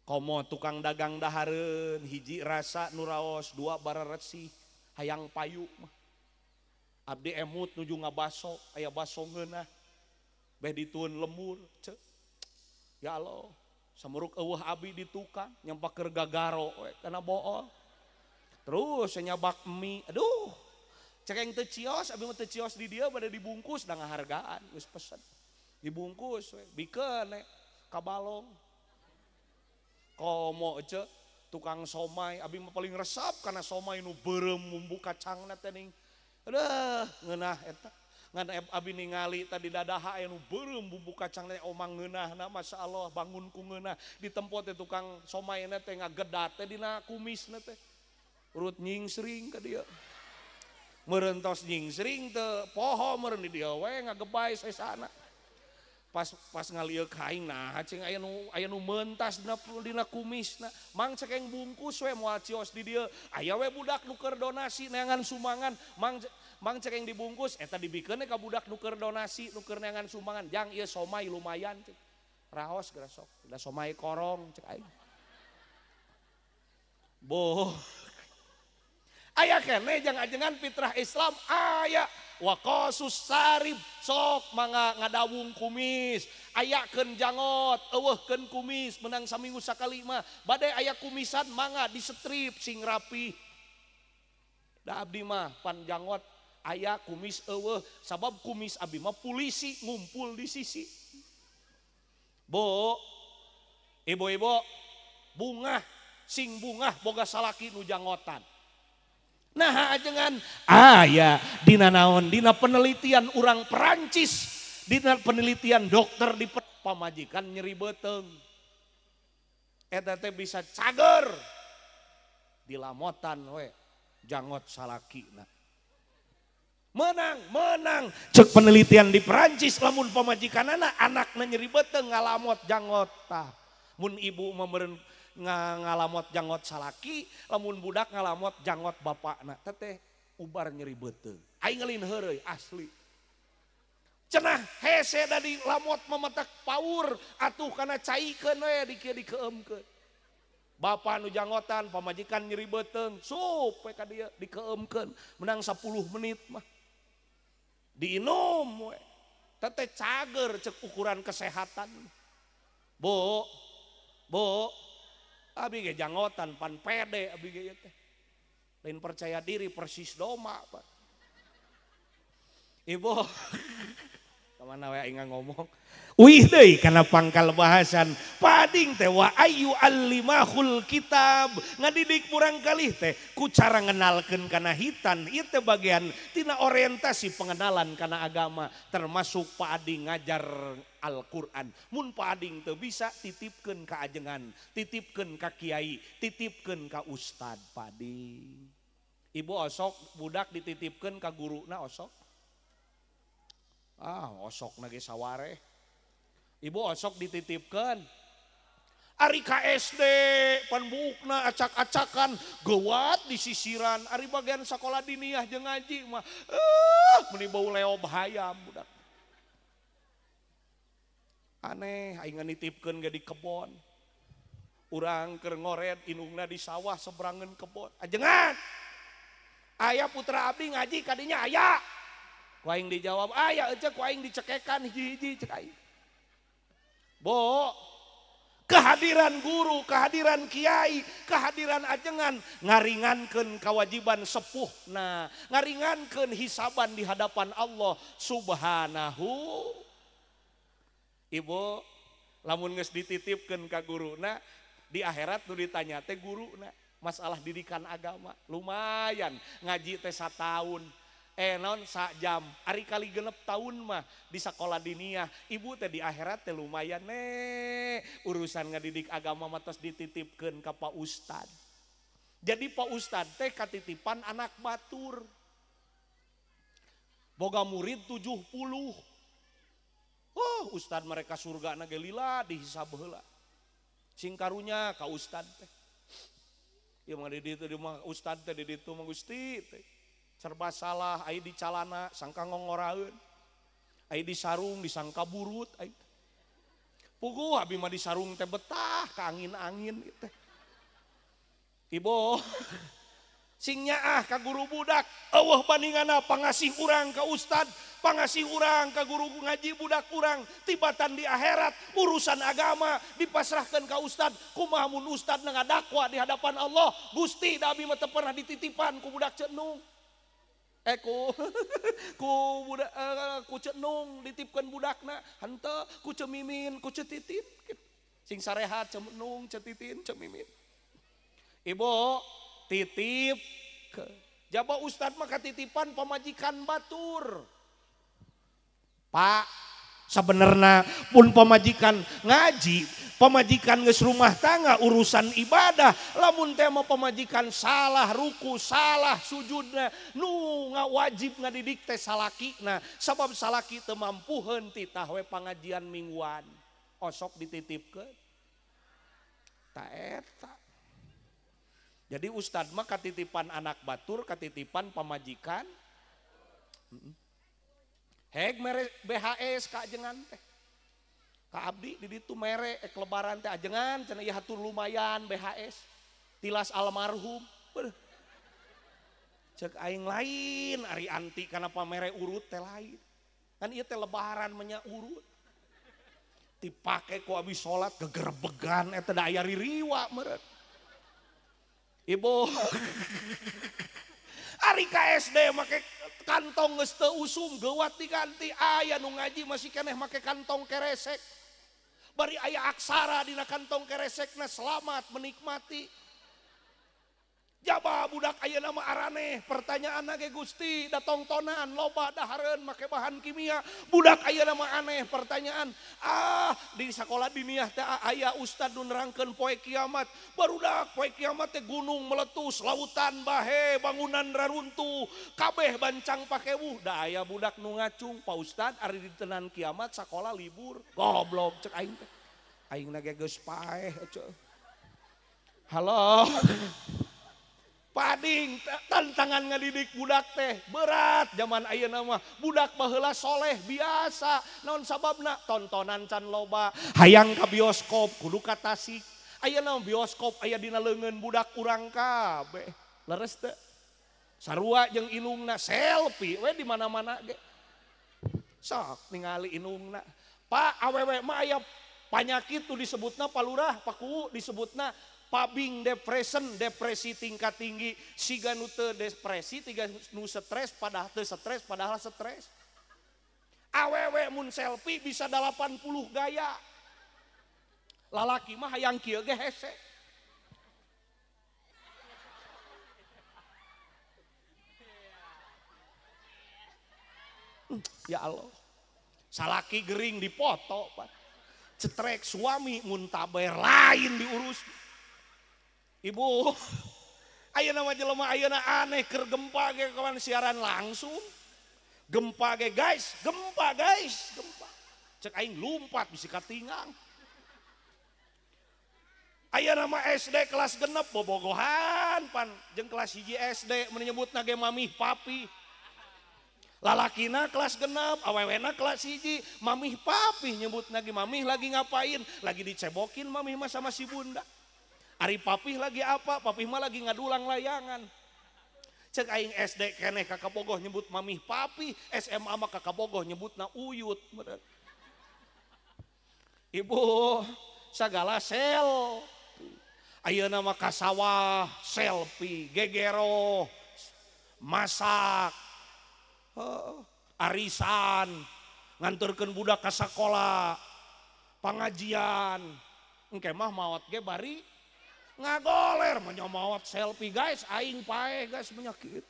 [SPEAKER 1] Komo tukang dagang dahareun hiji rasa nu raos dua bararesih hayang payu mah. Abdi emut nuju ngabaso aya baso ngeunah beh ditueun lemur ceu. Ya Allah. Samuruk eueuh abi di tukang nyampak keur gagaro we kana bool. Terus nyabak mie, aduh. Cekeng teu cios, abi mah teu cios di dieu bade dibungkus da ngahargaan geus pesen. Dibungkus we, bikeun we ka balong. Komo ece tukang somai, abi mah paling resep kana somai nu beureum bumbu kacangna teh ning. Aduh, ngeunah eta. Ngan abi ningali tadi dadaha aya nu beureum bumbu kacang teh omang ngeunahna masyaallah bangun ku ngeunah di tempat teh tukang somaina teh ngagedat teh dina kumisna teh urut nyingsring ka dieu meureun tos nyingsring teu poho meureun di dieu we ngagebay sesana pas ngalieuk ka aing nah cing aya nu mentas dina kumisna mang cekeng bungkus we moal cios di dieu aya we budak nu keur donasi neangan sumbangan mang Mang cek yang dibungkus eta dibikeun ka budak nu keur donasi, nu keur neangan sumbangan. Jang ieu somai lumayan cek. Raos geura sok, da somai korong cek aing. Boh. Aya keneh jang ajengan fitrah Islam aya waqasus sarib sok mangga ngadawung kumis, ayakeun jangot, eueuhkeun kumis menang saminggu sakali mah. Bade aya kumisan mangga disetrip sing rapi. Da abdi mah pan jangot aya kumis eueuh sabab kumis abdi mah polisi ngumpul di sisi. Bu, ibu-ibu bungah sing bungah boga salaki nu jangotan. Nah ajengan aya dina naon dina penelitian urang Perancis, dina penelitian dokter di pamajikan nyeri beuteung. Eta teh bisa cager dilamotan we jangot salakina. Menang, cek penelitian di Perancis lamun pamajikanana anakna nyeri beuteung ngalamot jangot tah. Mun ibu meureun ngalamot janggot salaki, lamun budak ngalamot janggot bapakna teteh ubar nyeri beuteung. Aing ngelin heureuy asli. Cenah hese da dilamot memetak paur atuh kana caikeun we di kieu dikeumkeun. Bapa nu janggotan pamajikan nyeri beuteung, sup we ka dieu dikeumkeun menang 10 menit mah. Diinum we. Teteh cager cek ukuran kesehatan. Bu, bu, abi ge janggotan pan pede abi ge ieu teh. Lain percaya diri persis doma, Pak. Ibu, kemana we aing ngomong? Uih deui kana pangkal bahasan. Pading teh wa ayu allimahul kitab. Ngadidik murang kalih teh ku cara ngenalkeun kana hitan ieu teh bagian tina orientasi pengenalan kana agama termasuk Pak Ading ngajar Al-Qur'an. Mun Pak Ading teu bisa titipkeun ka ajengan, titipkeun ka kiai, titipkeun ka ustad Pak Ading. Ibu osok budak dititipkeun ka guruna osok. Ah, osok nage saware. Ibu osok dititipkan. Ari ka SD pan buukna acak-acakan gewat di sisiran. Ari bagian sekolah diniyah jeung ngaji mah meuni bau leob hayam budak. Aneh aing nitipkeun ge di kebon. Urang keur ngored indungna di sawah seberangeun kebon. Ajengan. Aya putra abdi ngaji kadinya aya. Ku aing dijawab aya ece ku aing dicekekan hiji-hiji cek aing. Bo, kehadiran guru, kehadiran kiai, kehadiran ajengan ngaringankeun kewajiban sepuhna, ngaringankeun hisaban di hadapan Allah Subhanahu. Ibu, lamun geus dititipkeun ka guruna, di akhirat nu ditanya teh guruna, masalah didikan agama. Lumayan ngaji teh sataun. Non sak jam, ari kali genep tahun mah di sekolah diniyah, ibu teh di akhirat teh lumayan nih urusan ngadidik agama mah tos dititipkeun ka Pak Ustad. Jadi Pak Ustad teh katitipan anak batur. Boga murid 70. Oh, Ustad mereka surga na ge lila dihisab heula. Sing karunya ka Ustad teh. Ieu mah di ditu di mah Ustad teh di ditu mah Gusti teh. Serba salah, ai di calana sangka ngongoraeun. Ai di sarung disangka burut ai. Puguh abi mah di sarung teh betah ka angin-angin teh. Ibu sing nyaah ka guru budak, eueuh bandinganna pangasih urang ka ustad, pangasih urang ka guru ngaji budak urang, tibatan di akhirat urusan agama dipasrahkeun ka ustad, kumaha mun ustad ngadakwa di hadapan Allah, Gusti da abi mah teu pernah dititipan ku budak cenung. Ku budak ku cenung ditipkeun budakna henteu ku cemimin ku cetitin sing sarehat cenung cetitin cemimin. Ibu titip ke jaba ustad mah katitipan pamajikan batur. Pak sebenarnya pun pamajikan ngaji, pamajikan geus rumah tangga urusan ibadah, lamun teh mah pamajikan salah ruku, salah sujudna, nu wajib ngadidik teh salakina, sabab salaki teu mampuheun titah we pangajian mingguan. Osok dititipkeun. Ta eta. Jadi ustad mah katitipan anak batur, katitipan pamajikan. Heg mere BHS ka ajengan teh. Ka abdi di ditu mere ek lebaran teh ajengan cenah ieu hatur lumayan BHS. Tilas almarhum. Beuh. Cek aing lain ari anti kana pamere urut teh lain. Kan ieu teh lebaran menya urut. Dipake ku abis salat gegerbegan eta da aya ririwa meureun. Ibu ari ka SD make kantong geus teu usum geuwat diganti aya nu ngaji masih keneh make kantong keresek. Bari aya aksara dina kantong keresekna selamat menikmati. Jaba budak ayeuna mah araneh pertanyaanna ge Gusti da tongtonan loba dahareun make bahan kimia. Budak ayeuna mah aneh pertanyaan. Ah di sakola diniyah teh aya ustad nu nerangkeun poe kiamat. Barudak poe kiamat teh gunung meletus, lautan bahe, bangunan raruntuh, kabeh bancang pakewuh. Da aya budak nu ngacung, Pak Ustad ari ditenan kiamat sakola libur. Goblok cek aing teh. Aingna ge geus paeh cek. Halo. Pading tantangan ngadidik budak teh berat zaman ayeuna mah. Budak baheula soleh biasa naon sababna tontonan can loba hayang ka bioskop kudu ka Tasik. Ayeuna bioskop aya dina leungeun budak urang kabeh. Leres teu? Sarua jeung inungna selfie we di mana-mana ge. Sok ningali inungna. Pak awewe mah aya panyakit tuh disebutna palurah paku disebutna pabing depression, depresi tingkat tinggi, siga nu teu depresi, tiga nu stres, padahal teu stres, padahal stres. Awewe mun selfie bisa 80 gaya. Lalaki mah hayang kieu ge hese. Ya Allah. Salaki gering dipoto, Pak. Cetrek suami mun taber lain diurus. Ibu, ayeuna mah jelema ayeuna aneh keur gempa ge kawan siaran langsung. Gempa ge guys, gempa guys, gempa. Cek aing lumpat bisi katingang. Ayeuna mah SD kelas genep bobogohan pan jeung kelas 1 SD menyebutna ge mamih papi. Lalakina kelas genep, awewena kelas 1, mamih papi nyebutna ge mamih lagi ngapain? Lagi dicebokin mamih mah sama si bunda. Ari papih lagi apa? Papih mah lagi ngadulang layangan. Cek aing SD keneh ka kabogoh nyebut mamih papih, SMA mah ka kabogoh nyebutna uyut. Ibu, sagala sel. Ayeuna mah ka sawah, selfie, gegero, masak, arisan, nganturkeun budak ka sakola, pangajian. Engke mah maot ge bari ngagoler menyomawat selfie guys aing paeh guys menyakit.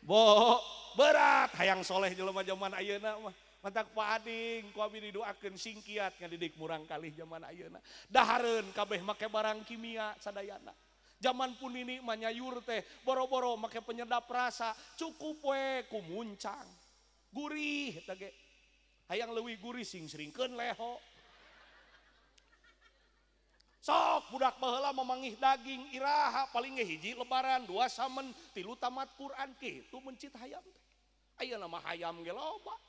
[SPEAKER 1] Bo berat hayang soleh jelema zaman ayeuna mah. Mantak Pak Ading ku abi didoakeun singkiat ngadidik murang kalih zaman ayeuna. Dahareun kabeh make barang kimia sadayana. Zaman pun ini mah nyayur teh boro-boro make penyedap rasa cukup we ku muncang. Gurih eta ge. Hayang leuwih gurih sing seringkeun leho. Sok budak baheula memanggih daging iraha paling ge hiji lebaran dua samen tilu tamat Quran kitu mencit hayam teh. Ayeuna mah hayam ge loba.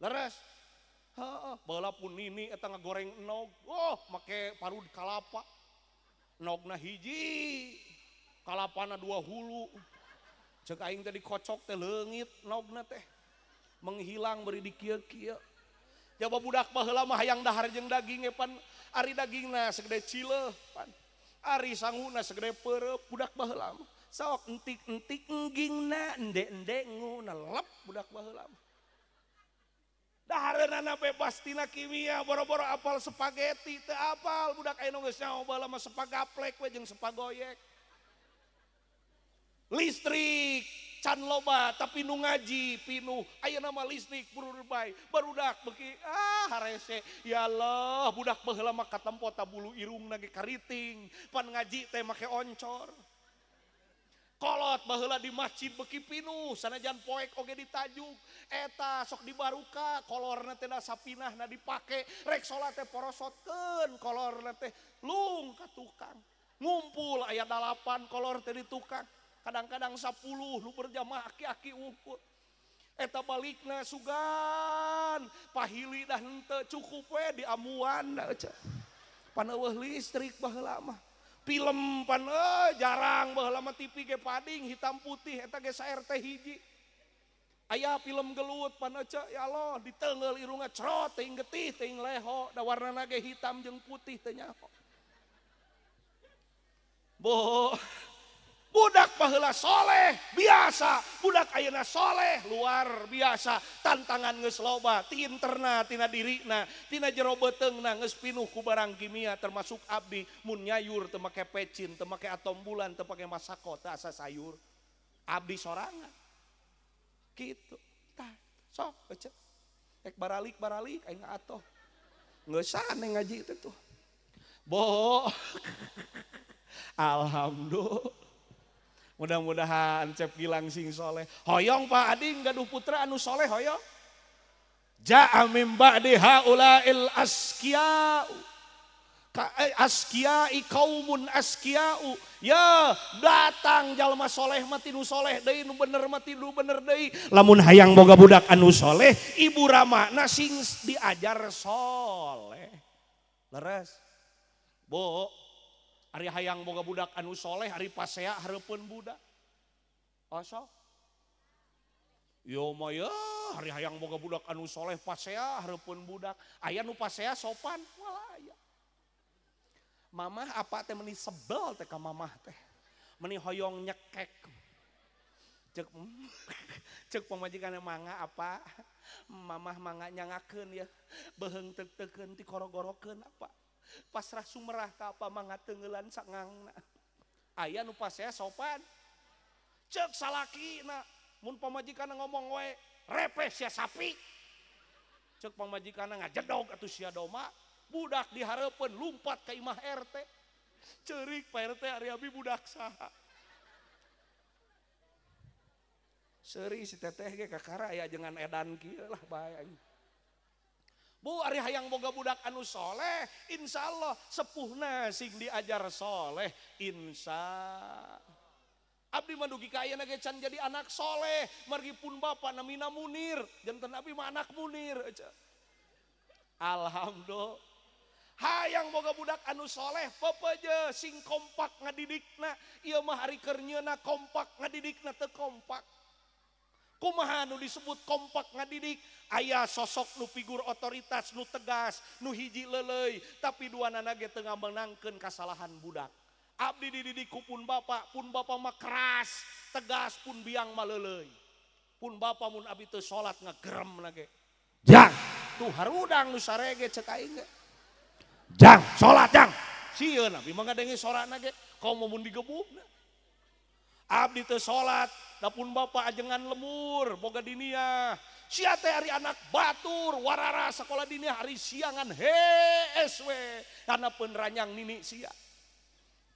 [SPEAKER 1] Leres. Heeh, baheula pun nini eta ngagoreng enog, oh make parud kalapa. Enogna hiji, kalapana dua hulu. Cek aing teh dikocok teh leungit enogna teh. Menghilang beri dikieu-kieu. Jaba budak baheula mah hayang dahar jeung daging ge pan ari dagingna segede cileuh pan. Ari sanguna segede peureup budak baheula mah. Sok entik-entik enggingna ende-ende nguna lep budak baheula mah. Dahareunana bebas tina kimia boro-boro apal spaghetti teu apal budak ayeuna geus nyaho baheula mah sepagaplek we jeung sepagoyek. Listrik can loba tapi nu ngaji pinuh ayeuna mah listrik bururbay barudak beuki ah harese ya Allah budak baheula mah katempo ta bulu irungna ge kariting pan ngaji teh make oncor kolot baheula di masjid beuki pinuh sanajan poek oge ditajuk eta sok dibaruka kolorna teh da sapinahna dipake rek salat teh porosotkeun kolorna teh lung ka tukang ngumpul aya 8 kolor teh di tukang. kadang-kadang 10 nu berjamaah aki-aki wungkul. Eta balikna sugan pahili dah henteu cukup we di amuan da eueuh. Pan eueuh listrik baheula mah. Film pan jarang baheula mah TV ge pading hitam putih eta ge sa-RT hiji. Aya film gelut pan eueuh ya Allah diteunggeul irungna crot teuing getih teuing leho da warnana ge hitam jeung putih teu nyaho. Bo budak baheula soleh biasa, budak ayeuna soleh luar biasa, tantangan geus loba ti interna tina dirina, tina jero beuteungna geus pinuh ku barang kimia termasuk abdi mun nyayur teu make pecin, teu make atom bulan, teu make masako, teu asa sayur. Abdi sorangan. Kitu. Tah, sok ece. Ek baralik-baralik aing atoh. Geus sane ngaji teh tuh. Bo. Alhamdulillah. Mudah-mudahan Cep Gilang sing soleh. Hoyong Pak Ading gaduh putra anu soleh hoyong. Ja'a mim ba'di haula'il askiya'u. Askiya'i kaumun askiya'u. Ya datang jalma soleh mah tinu soleh deui nu bener mah tinu bener deui. Lamun hayang boga budak anu soleh, ibu ramana sing diajar soleh. Leres. Bo. Ari hayang boga budak anu soleh, ari pasea hareupeun budak. Asa? Yo mah ya, ari hayang boga budak anu soleh pasea hareupeun budak. Aya nu pasea sopan, moal aya. Mamah apa teh meni sebel teh ka mamah teh. Meni hoyong nyekek. Cek cek pamajikanna mangga apa? Mamah mangga nyangakeun ya. Beuheung teuk-teukeun tikorogorokeun apa? Pasrah sumerah ka apa mangga teungeulan sangangna. Aya nu pasea sopan. Cek salakina mun pamajikanna ngomong we repeh sia sapi. Cek pamajikanna ngajedog atuh sia doma. Budak dihareupeun lumpat ka imah RT. Ceurik Pak RT ari abi budak saha. Seuri si teteh ge kakara aya jangan edan kieu lah bae aing. Bu ari hayang boga budak anu soleh, insya Allah sepuhna sing diajar soleh, insya. Abdi mah dugi ka ayeuna ge can jadi anak soleh, margi pun bapa namina Munir, janten abdi mah anak Munir. Alhamdulillah. Hayang boga budak anu soleh, pepeje sing kompak ngadidikna, ieu mah ari keur nyeuna kompak ngadidikna teu kompak. Kumaha nu disebut kompak ngadidik? Aya sosok nu figur otoritas nu tegas, nu hiji leuleuy, tapi duanana ge teu ngamenangkeun kasalahan budak. Abdi dididik ku pun bapa mah keras, tegas pun biang mah leuleuy. Pun bapa mun abdi teu salat ngageremna ge. Jang, tuh harudang nu sarege cek aing ge. Jang, salat jang. Sieun abdi mah ngadenge sorana ge, komo mun digebugna. Abdi teu salat, da pun bapa ajengan lemur, boga diniah. Sia teh ari anak batur, warara sakola diniah ari siangan hees we. Kana peun ranyang nini sia.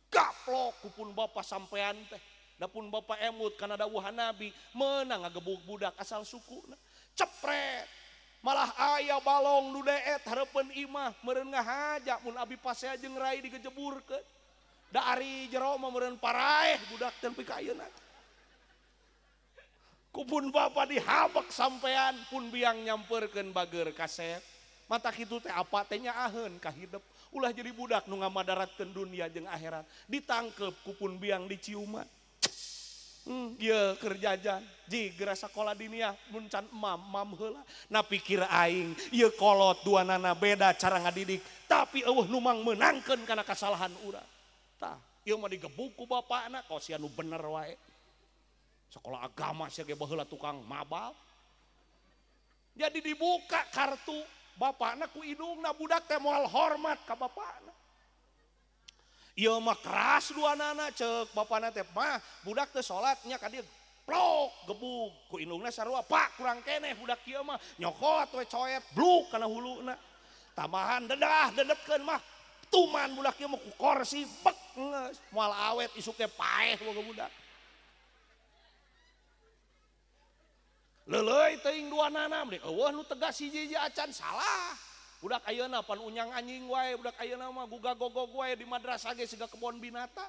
[SPEAKER 1] Gaplok ku pun bapa sampean teh. Da pun bapa emut kana dawuhan Nabi, meunang ngagebug budak asal sukuna. Cepret. Malah aya balong nu deet hareupeun imah, meureun ngahaja mun abi pasea jeung rai digejeburkeun. Da ari jero mah meureun paraeh budak teh nepi ka ayeuna. Kupun bapa dihabek sampean pun biang nyamperkeun bager kasep. Mata kitu teh apa teh nyaaheun ka hidep. Ulah jadi budak nu ngamadaratkeun dunia jeung akhirat. Ditangkep kupun biang diciuman. Ieu keur jajan, ji geura sakola diniah mun can emam, mam heula. Na pikir aing, ieu kolot duanana beda cara ngadidik, tapi eueuh nu mangmeunangkeun kana kasalahan urang. Tah, ieu mah digebuk ku bapakna, kos sia nu bener wae. Sekolah agama sia ge baheula tukang mabal. Jadi dibuka kartu bapakna ku indungna, budak teh moal hormat ka bapakna. Ieu mah keras duanana ceuk bapakna teh, mah budak teh salat nya ka dieu plok gebug ku indungna sarua, pak kurang keneh budak kieu mah nyokot we coet bluk kana huluna. Tambahan dedah dedetkeun mah tuman budak kieu mah ku korsi bek geus moal awet isuk teh paeh boga budak. Leuleuy teuing duanana mah eueuh nu tegas hiji-hiji acan salah. Budak ayeuna pan unyang anjing wae, budak ayeuna mah guga gogog wae di madrasah ge siga kebon binatang.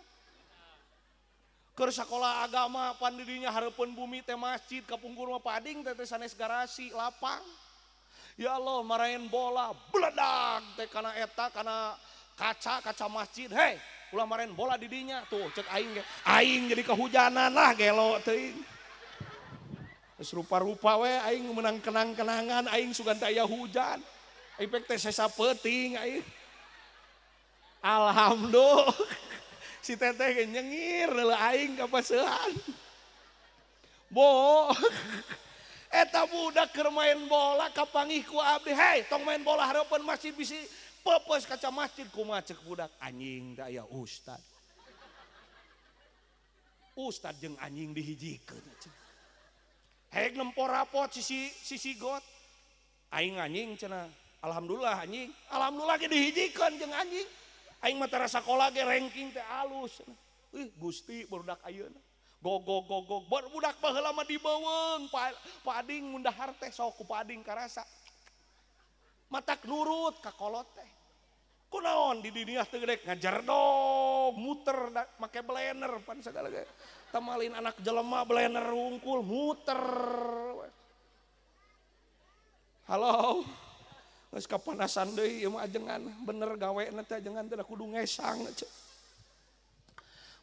[SPEAKER 1] Keur sakola agama pan didinya hareupeun bumi teh masjid kapungkur mah pading teh teh sanes garasi lapang. Ya Allah marahin bola bledag teh kana eta kana kaca kaca masjid. Hei, ulah marahin bola didinya tuh cek aing ge. Aing jadi kehujanan lah gelo teuing. Geus rupa-rupa we aing menang kenang-kenangan aing sugan teh aya hujan. Efek teh sesa peuting aing. Alhamdulillah. Si teteh ge nyengir leuleuh aing ka paseuhan. Bo. Eta budak keur main bola kapanggih ku abdi. Hei, tong main bola hareupeun masjid bisi peupeus kaca masjid kumaha ceuk budak anjing da aya ustad. Ustad jeung anjing dihijikeun. Hek nempo rapot sisi sisi got. Aing anjing cenah. Alhamdulillah anjing. Alhamdulillah ge dihijikeun jeung anjing. Aing mah tara sakola ge ranking teh alus. Ih Gusti barudak ayeuna. Gogog gogog budak baheula mah dibeuweung pading mun dahar teh sok ku pading karasa. Matak nurut ka kolot teh. Kunaon di dinya teu gede ngajerdog muter make blender pan sagala ge. Tamalin anak jelema blender wungkul muter. Halo. Geus kapanasan deui ieu mah ajengan bener gawena teh ajengan teh kudu ngesang.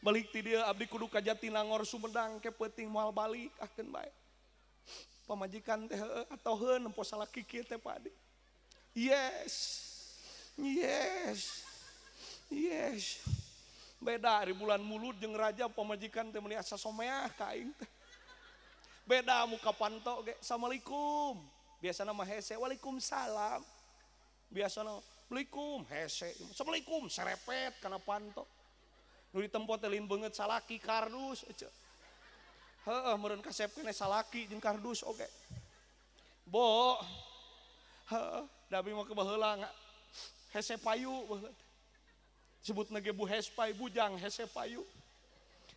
[SPEAKER 1] Balik ti dieu abdi kudu ka Jatinangor Sumedang ke peuting moal balik ahkeun bae. Pamajikan teh heueuh atoheun nempo salaki kieu teh Pak Adi. Yes. Yes. Yes. Beda ari bulan Mulud jeung Rajab pamajikan teh meuni asa someah ka aing teh. Beda muka panto ge assalamualaikum. Biasana mah hese waalaikumsalam. Biasana assalamualaikum hese. Assalamualaikum serepet kana panto. Nu ditempo teh lain beungeut salaki kardus ece. Heueuh meureun kasep keneh salaki jeung kardus oge. Bo. Heueuh da abi mah baheula hese payu baheula teh. Sebutna ge Bu Hespai bujang hese payu.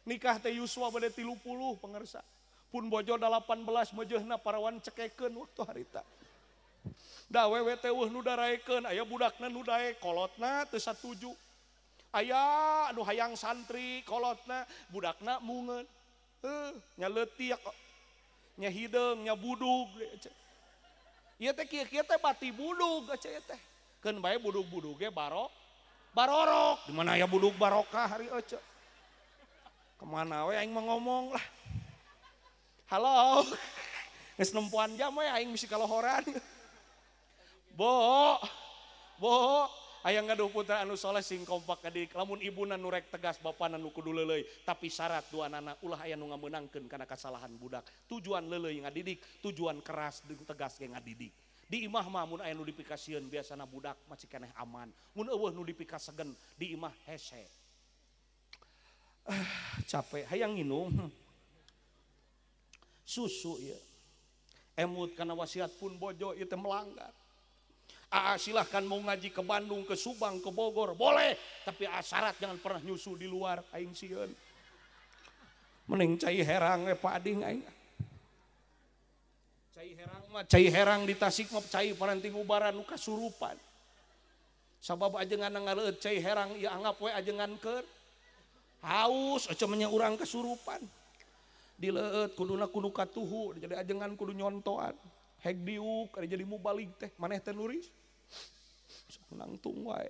[SPEAKER 1] Nikah teh yuswa bade 30 pangersa. Pun bojo 18 meujeuhna parawan cekekeun waktu harita. Da wewe teh eueuh nu daraekeun aya budakna nu daek kolotna teu satuju. Aya anu hayang santri kolotna budakna mungeun. Heuh nya leutik nya hideung nya budug. Ieu teh kieu-kieu teh bati budug ece ieu teh. Keun bae budug-budug ge barorok. Di mana aya budug barokah hari ece. Kemana we aing mah ngomong lah. Halo. Geus nempoan jam we aing bisi kalohoran. Bo. Bo. Hayang gaduh putra anu soleh sing kompak adik. Lamun ibuna nu rek tegas bapana nu kudu leuleuy, tapi syarat duanana ulah aya nu ngameunangkeun kana kasalahan budak. Tujuan leuleuy ngadidik, tujuan keras jeung tegas ge ngadidik. Di imah mah mun aya nu dipikasieun biasana budak masih keneh aman. Mun eueuh nu dipikasegen di imah hese. Capek hayang nginum susu ieu. Emut kana wasiat pun bojo ieu teh melanggar. Aa silahkan mau ngaji ke Bandung, ke Subang, ke Bogor, boleh. Tapi syarat jangan pernah nyusu di luar, aing sieun. Mending cai herang we Pak Ading aing. Cai herang mah, cai herang di Tasik mah cai paranting ubaran nu kasurupan. Sabab ajengan ngaleueut cai herang ieu anggap we ajengan keur haus ece mah nya urang kasurupan. Dileueut kuduna kudu katuhu, jadi ajengan kudu nyontoan. Hek diuk ari jadi mubalik teh maneh teh nuris. Sok nangtung wae.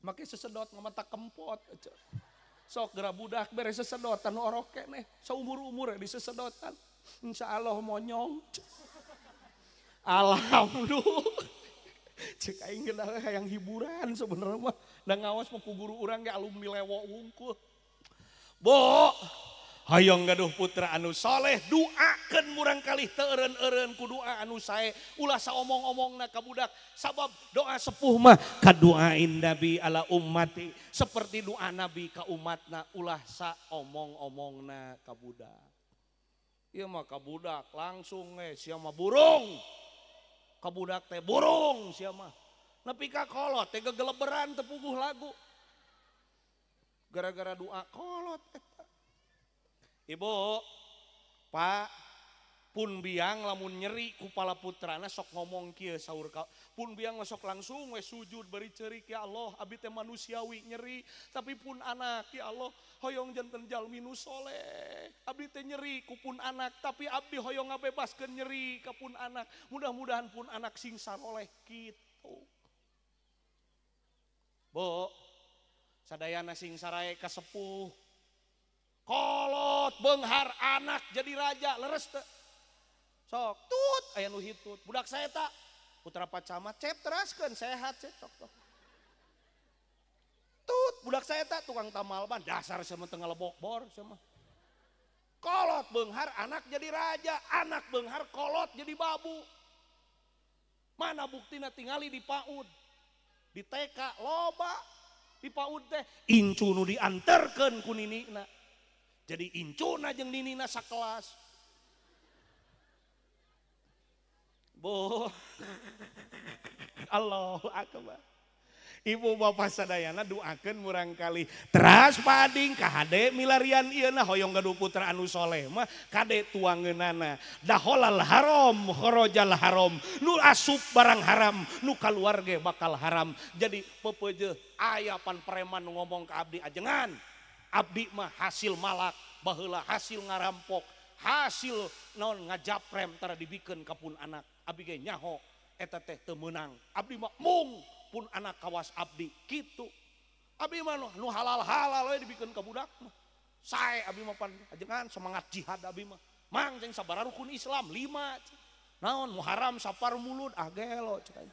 [SPEAKER 1] Make sesedot ngamata kempot ece. Sok geura budak bere sesedotan orok keneh saumur-umur disesedotan. Insyaallah monyong. Alhamdulillah. Cek aing ge hayang hiburan sebenarnya mah. Da ngawas mah ku guru urang ge alumni lewo wungkul. Bo. Hayang gaduh putra anu soleh doakeun murang kalih teu eureun-eureun ku doa anu sae ulah saomong-omongna ka budak sabab doa sepuh mah kaduain nabi ala ummati seperti doa nabi ka umatna ulah saomong-omongna ka budak. Ieu mah ka budak langsung we sia mah burung. Ka budak teh burung sia mah. Nepi ka kolot teh gegeleberan teu puguh lagu. Gara-gara doa kolot eta. Ibu, Pak, Pun biang lamun nyeri kupala putrana sok ngomong kieu saur ka pun biang sok langsung we sujud bari ceurik ya Allah abdi teh manusiawi nyeri tapi pun anak ya Allah hoyong janten jalmi nu soleh abdi teh nyeri ku pun anak tapi abdi hoyong ngabebaskeun nyeri ka pun anak mudah-mudahan pun anak sing saroleh kitu. Bu sadayana sing sarae ka sepuh kolot beunghar anak jadi raja leres teu. Sok tut aya nu hitut budak saya tak putra Pak Camat cep teraskeun sehat cep sok tok. Tut budak saya tak tukang tamal ban dasar sama teu ngalebok bor sama. Kolot beunghar anak jadi raja, anak beunghar kolot jadi babu. Mana buktina tingali di PAUD. Di TK loba di PAUD teh incu nu dianterkeun ku ninina. Jadi incuna jeung ninina sakelas. Bu, Allahu Akbar. Ibu bapak sadayana doakeun murangkali teras pading kahade milarian ieu na hoyong gaduh putra anu soleh mah kade tuangeunana daholal haram khorojal haram nu asup barang haram nu kaluar ge bakal haram. Jadi pepeujeuh aya pan preman nu ngomong ka abdi ajengan abdi mah hasil malak baheula hasil ngarampok hasil naon ngajaprem tara dibikeun ka pun anak abdi ge nyaho eta teh teu meunang abdi mah mung pun anak kawas abdi kitu abdi mah nu halal-halal we dibikeun ka budak mah sae abdi mah pan ajengan semangat jihad abdi mah mang cing sabaraha rukun Islam 5 naon Muharram Safar Mulud ah gelo cek aing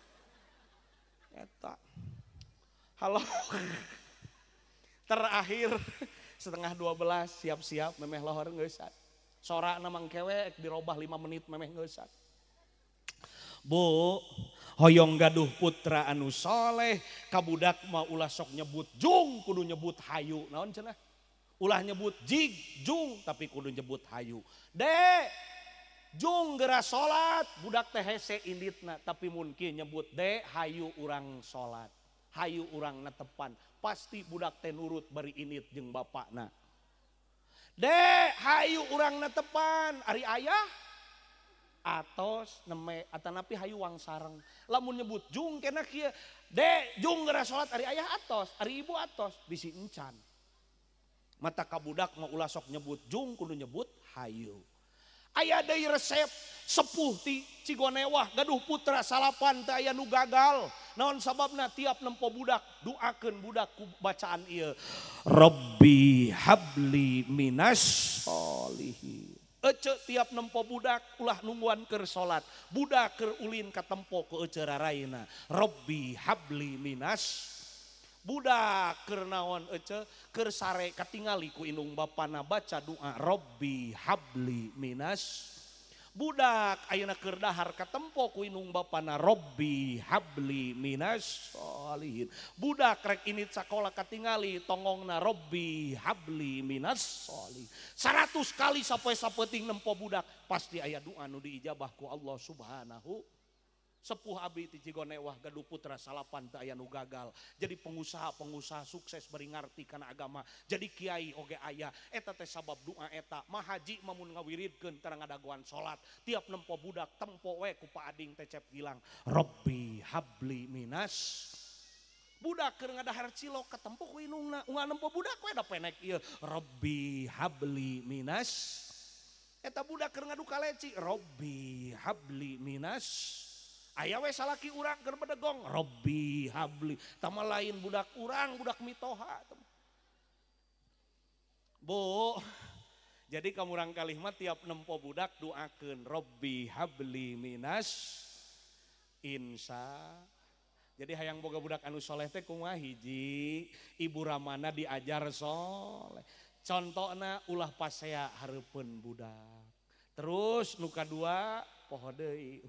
[SPEAKER 1] eta. Halo. Terakhir 11:30 siap-siap memeh lohor geus. Sorakna mangkewe dirobah 5 menit memeh ngeusan. Bu, hoyong gaduh putra anu soleh, kabudak mah ulah sok nyebut jung kudu nyebut hayu. Naon cenah? Ulah nyebut jig jung tapi kudu nyebut hayu. De, jung geura salat, budak teh hese inditna tapi mun kieu nyebut de hayu urang salat. Hayu urang netepan, pasti budak teh nurut bari indit jeung bapakna. De hayu urang netepan ari ayah atos neme atanapi hayu wang sareng lamun nyebut jung kena kieu de jung geura salat ari ayah atos ari ibu atos bisi encan mata kabudak mah ulah sok nyebut jung kudu nyebut hayu. Aya deui resep sepuh ti Cigonewah gaduh putra salapan teu aya nu gagal naon sababna tiap nempo budak duakeun budak ku bacaan ieu Rabbi habli minas solihin. Ece tiap nempo budak ulah nungguan keur salat budak keur ulin katempo ku ece raraina Rabbi habli minas budak keur naon ece keur sare katingali ku indung bapana baca doa Rabbi habli minas budak ayeuna keur dahar katempo ku indung bapana Rabbi habli minas solihin budak rek init sakola katingali tongongna Rabbi habli minas solihin 100 kali sapoe sapeuting nempo budak pasti aya doa nu diijabah ku Allah Subhanahu. Sepuh abdi ti Cigonewah gaduh putra salapan teu aya nu gagal. Jadi pengusaha-pengusaha sukses bari ngarti kana agama. Jadi kiai oge aya eta teh sabab doa eta. Mah haji mah mun ngawiridkeun tara ngadagoan salat. Tiap nempo budak tempo we ku Pak Ading teh Cep Gilang. Rabbi habli minas. Budak keur ngadahar cilok katempo ku indungna. Unggal nempo budak we da penek ieu. Rabbi habli minas. Eta budak keur ngadu kaleci. Rabbi habli minas. Aya we salaki urang keur bedegong Rabbi habli tama lain budak urang budak mitoha. Bu, jadi kamurang kalih mah tiap nempo budak doakeun Rabbi habli minas insya. Jadi hayang boga budak anu soleh teh kumaha hiji ibu ramana diajar soleh. Contona ulah pasea hareupeun budak. Terus nu kadua poho deui.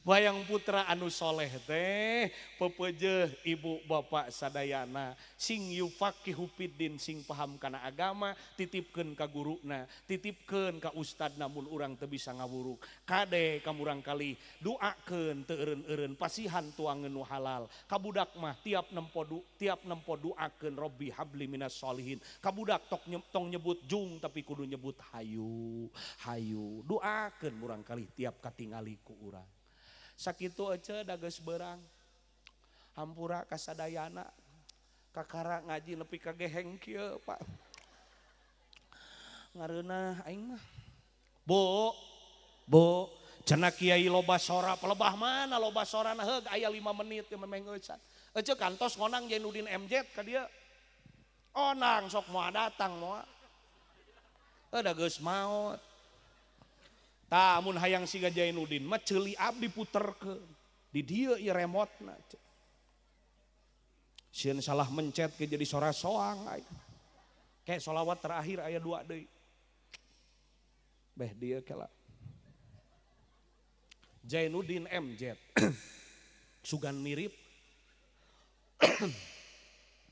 [SPEAKER 1] Bayang putra anu soleh teh pepeujeuh ibu bapak sadayana sing yufaqihu fiddin sing paham kana agama titipkeun ka guruna titipkeun ka ustadna mun urang teu bisa ngawuruk kade ka murang kali doakeun teu eureun-eureun pasihan tuangeun nu halal ka budak mah tiap nempo doakeun robbi habli minas solihin ka budak tong nyebut jung tapi kudu nyebut hayu hayu doakeun murang kali tiap katingali ku urang. Sakitu ece dageus beurang hampura kasadayana kakara ngaji nepi ka geheng kieu Pak ngareunah aing mah Bu bu cenah kiai loba sora pelebah mana loba sorana heug aya 5 menit teu memeh ngeusan ece kantos ngonang Jainuddin MZ ka dieu onang sok moal datang moal da geus maot. Tah mun hayang siga Jainuddin mah ceuli abdi puterkeun di dieu ieu remotna. Sieun salah mencet ke jadi sora soang aing. Kayak solawat terakhir aya 2 deui. Beh dieu kela. Jainuddin MZ. Sugan mirip.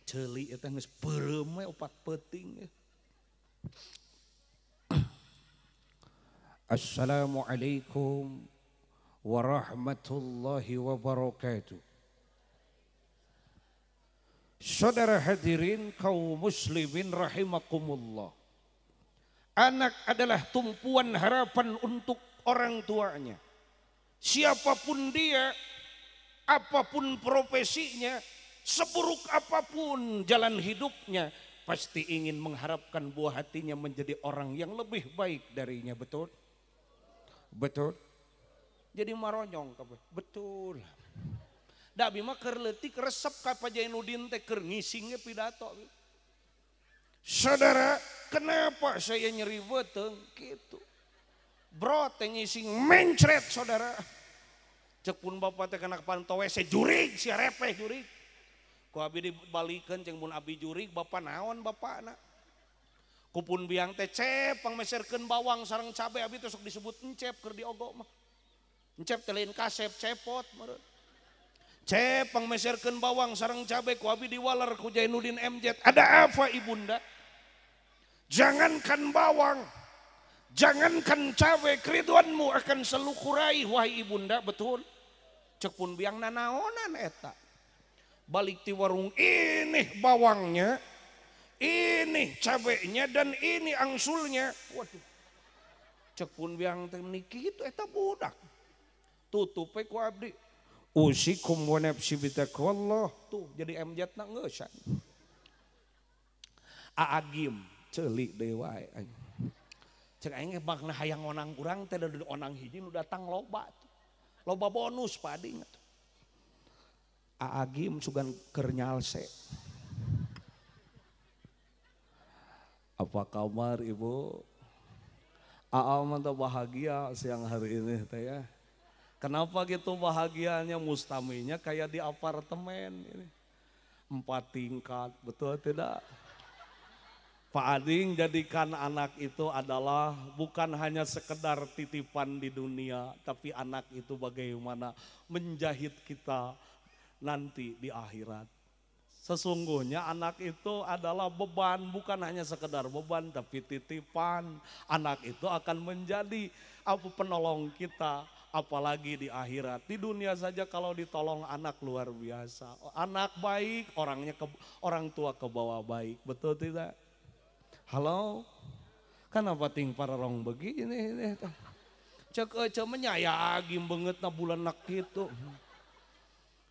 [SPEAKER 1] Ceuli eta geus beureum we 4 peuting. Assalamualaikum warahmatullahi wabarakatuh. Saudara hadirin kaum muslimin rahimakumullah. Anak adalah tumpuan harapan untuk orang tuanya. Siapapun dia, apapun profesinya, seburuk apapun jalan hidupnya, pasti ingin mengharapkan buah hatinya menjadi orang yang lebih baik darinya, betul? Betul. Jadi maronyong kabeh. Betul. Da abi mah keur leutik resep ka Pak Jainuddin teh keur ngising ge pidato. Saudara, kenapa saya nyeri beuteung kitu? Bro teh ngising mencret saudara. Cek pun bapak teh kana panto WC jurig sia repeh jurig. Ku abi dibalikeun jeung mun abi jurig bapak naon bapakna? Kupun biang teh cep pangmeserkeun bawang sareng cabe abi teh sok disebut encep keur diogo mah. Encep teh lain kasep cepot meureun. Cep pangmeserkeun bawang sareng cabe ku abi diwaler ku Jainuddin MZ. Ada apa ibunda? Jangankan bawang, jangankan cabe, keriduanmu akan selalu kurai wahai ibunda, betul? Cek pun biang nanaonan eta. Balik ti warung ini bawangnya, ini cabenya dan ini angsulnya. Waduh. Cek pun biang teh niki kitu eta budak. Tutup we ku abdi. Usikum wa nafsi bitaqwallah. Tuh jadi MZ na geus. Aagim ceuli deui wae. Cek aing bakna hayang onang urang teh da onang hiji nu datang loba. Loba bonus Pak Ading. Aagim sugan keur nyalse. Apa kabar Ibu? Aa mah bahagia siang hari ini teh ya. Kenapa gitu bahagianya? Mustaminya kayak di apartemen ini. 4 tingkat, betul tidak? Pak Ading, jadikan anak itu adalah bukan hanya sekedar titipan di dunia, tapi anak itu bagaimana menjahit kita nanti di akhirat. Sesungguhnya anak itu adalah beban, bukan hanya sekedar beban tapi titipan. Anak itu akan menjadi apa penolong kita, apalagi di akhirat. Di dunia saja kalau ditolong anak luar biasa. Anak baik, orangnya orang tua ke bawah baik, betul tidak? Halo, kenapa ting pararong begini? Ini? Cek ece menyayagi banget na bulan nak gitu.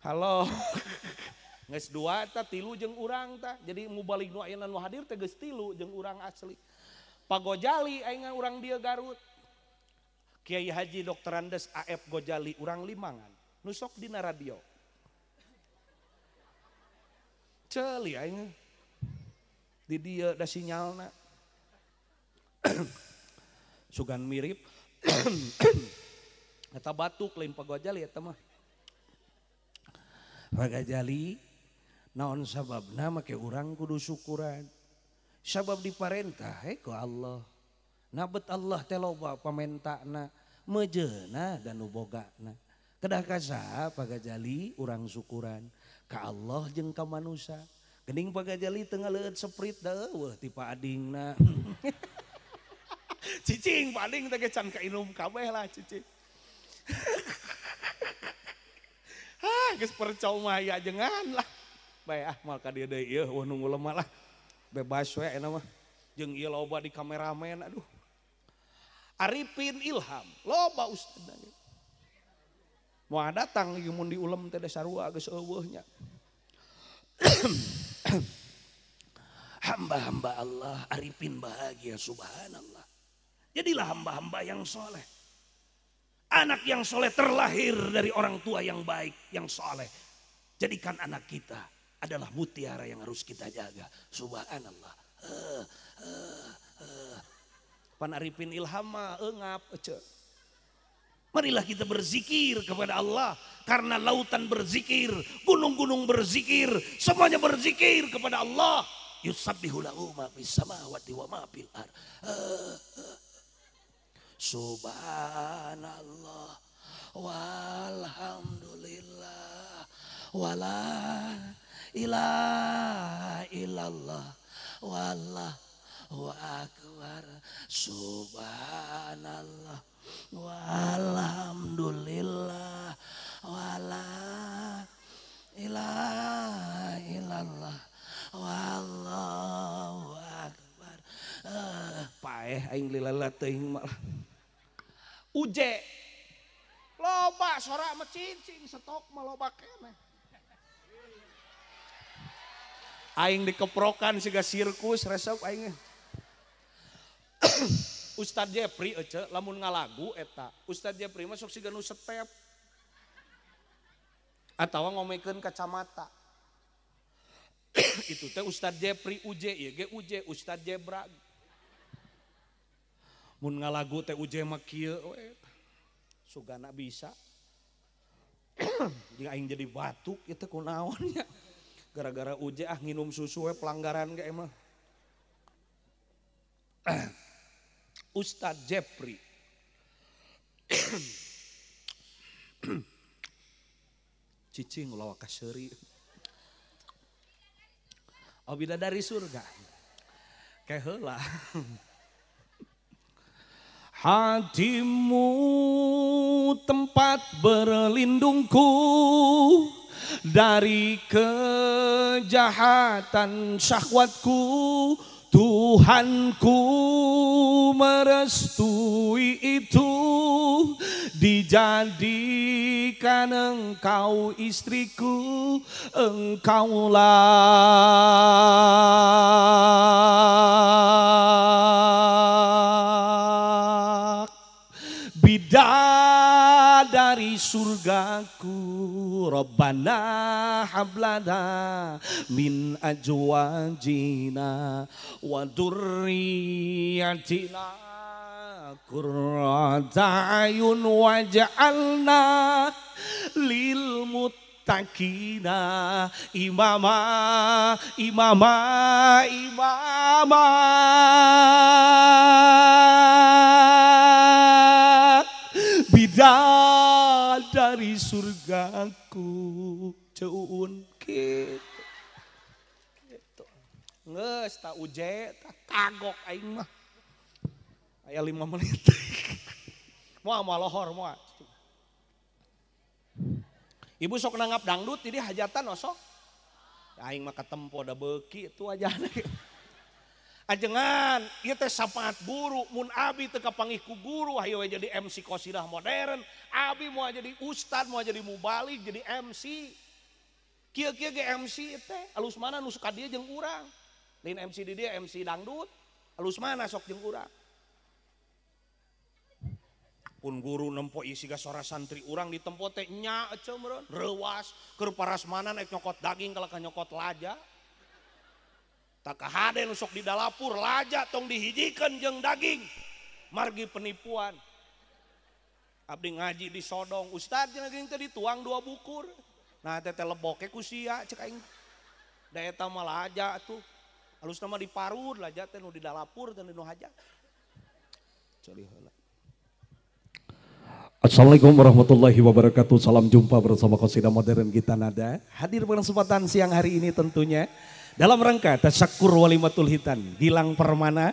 [SPEAKER 1] Halo. Geus 2 ta 3 jeung urang ta. Jadi mubalik nu ayeuna nu hadir teh geus 3 jeung urang asli. Pak Gojali aing urang dieu Garut. Kiai Haji Dr. Andes AF Gojali urang Limangan. Nu sok dina radio. Ceuli aing. Di dieu da sinyalna. Sugan mirip. Eta batuk lain Pak Gojali eta mah. Pak Gojali naon sababna make urang kudu syukuran. Sabab diparentah ku Allah. Nabet Allah teh loba pamentana, mejeuna dan nu bogana. Kedah ka saha Pak Gajali urang syukuran ka Allah jeung ka manusa. Geuning Pak Gajali teu ngaleueut seprit da eueuh ti Pak Adingna. Cicing Pak Ading teh can kainum kabeh lah cicing. Hah geus percuma ya ajengan lah. Bae ah moal ka dieu deui ieu eueuh nu ngulema lah. Bebas we eta mah. Jeung ieu loba di kameramen aduh. Arifin Ilham loba ustadna. Moal datang ieu mun diulem teh sarua geus eueuh nya. Hamba-hamba Allah arifin bahagia subhanallah. Jadilah hamba-hamba yang soleh. Anak yang soleh terlahir dari orang tua yang baik, yang soleh. Jadikan anak kita adalah mutiara yang harus kita jaga. Subhanallah. Pan Arifin Ilham mah eungap ece. Marilah kita berzikir kepada Allah. Karena lautan berzikir, gunung-gunung berzikir, semuanya berzikir kepada Allah. Yusabbihu lahu ma fis samawati wa ma fil ard. Subhanallah walhamdulillah wala ilaha illallah wallahu akbar. Subhanallah walhamdulillah wala ilaha illallah wallahu akbar. Paeh aing lilala teuing malah. Uje loba sora mah cicing stok mah loba keneh. Aing dikeprokan siga sirkus resep aing. Ustad Jepri ece lamun ngalagu eta. Ustad Jepri mah sok siga nu step. Atawa ngomekeun kacamata. Itu teh Ustad Jepri Uje ieu ge Uje Ustad Jebrag. Mun ngalagu teh Uje mah kieu we. Sugana bisa. Jeung aing jadi batuk ieu teh kunaon nya. Gara-gara Uje ah nginum susu we pelanggaran ge emang. Ustad Jepri. Cicing ulah kaseuri. Oh bidadari surga. Keheula. Hatimu tempat berlindungku dari kejahatan syahwatku. Tuhanku merestui itu, dijadikan engkau istriku, engkaulah bidadari surgaku. Rabbana hablana min ajwajina wa dzurriyyatina qurrata ayun waj'alna lil muttaqina imama imama imama. Bidadari surgaku ceun gitu. Gitu. Geus ta uje ta kagok aing mah. Aya 5 menit. Moal moal lohor moal. Ibu sok nanggap dangdut jadi hajatan osok. Aing mah katempo da beuki itu aja. Ajengan ieu teh sapaat guru mun abi teu kapanggih ku guru hayu we jadi MC qasidah modern, abi moal jadi ustad, moal jadi mubalig, jadi MC. Kieu-kieu ge MC teh alus mana nu suka dia jeung urang. Lain MC di dia MC dangdut, alus mana sok jeung urang. Pun guru nempo ieu siga sora santri urang ditempo teh nya eceu meureun, reuwas keur parasmanan ek nyokot daging kalahka nyokot laja. Tak kahade nu sok di dalapur laja tong dihijikeun jeung daging. Margi penipuan. Abdi ngaji di sodong, ustad jeung daging teh dituang 2 bukur. Nah teh teh leboke ku sia cek aing. Da eta mah laja atuh. Alusna mah diparud laja teh nu di dalapur teh nu hajat. Ceuli heula. Assalamualaikum warahmatullahi wabarakatuh. Salam jumpa bersama Qasidah Modern Gita Nada. Hadir pada kesempatan siang hari ini tentunya dalam rangka tasyakur walimatul hitan Gilang Permana,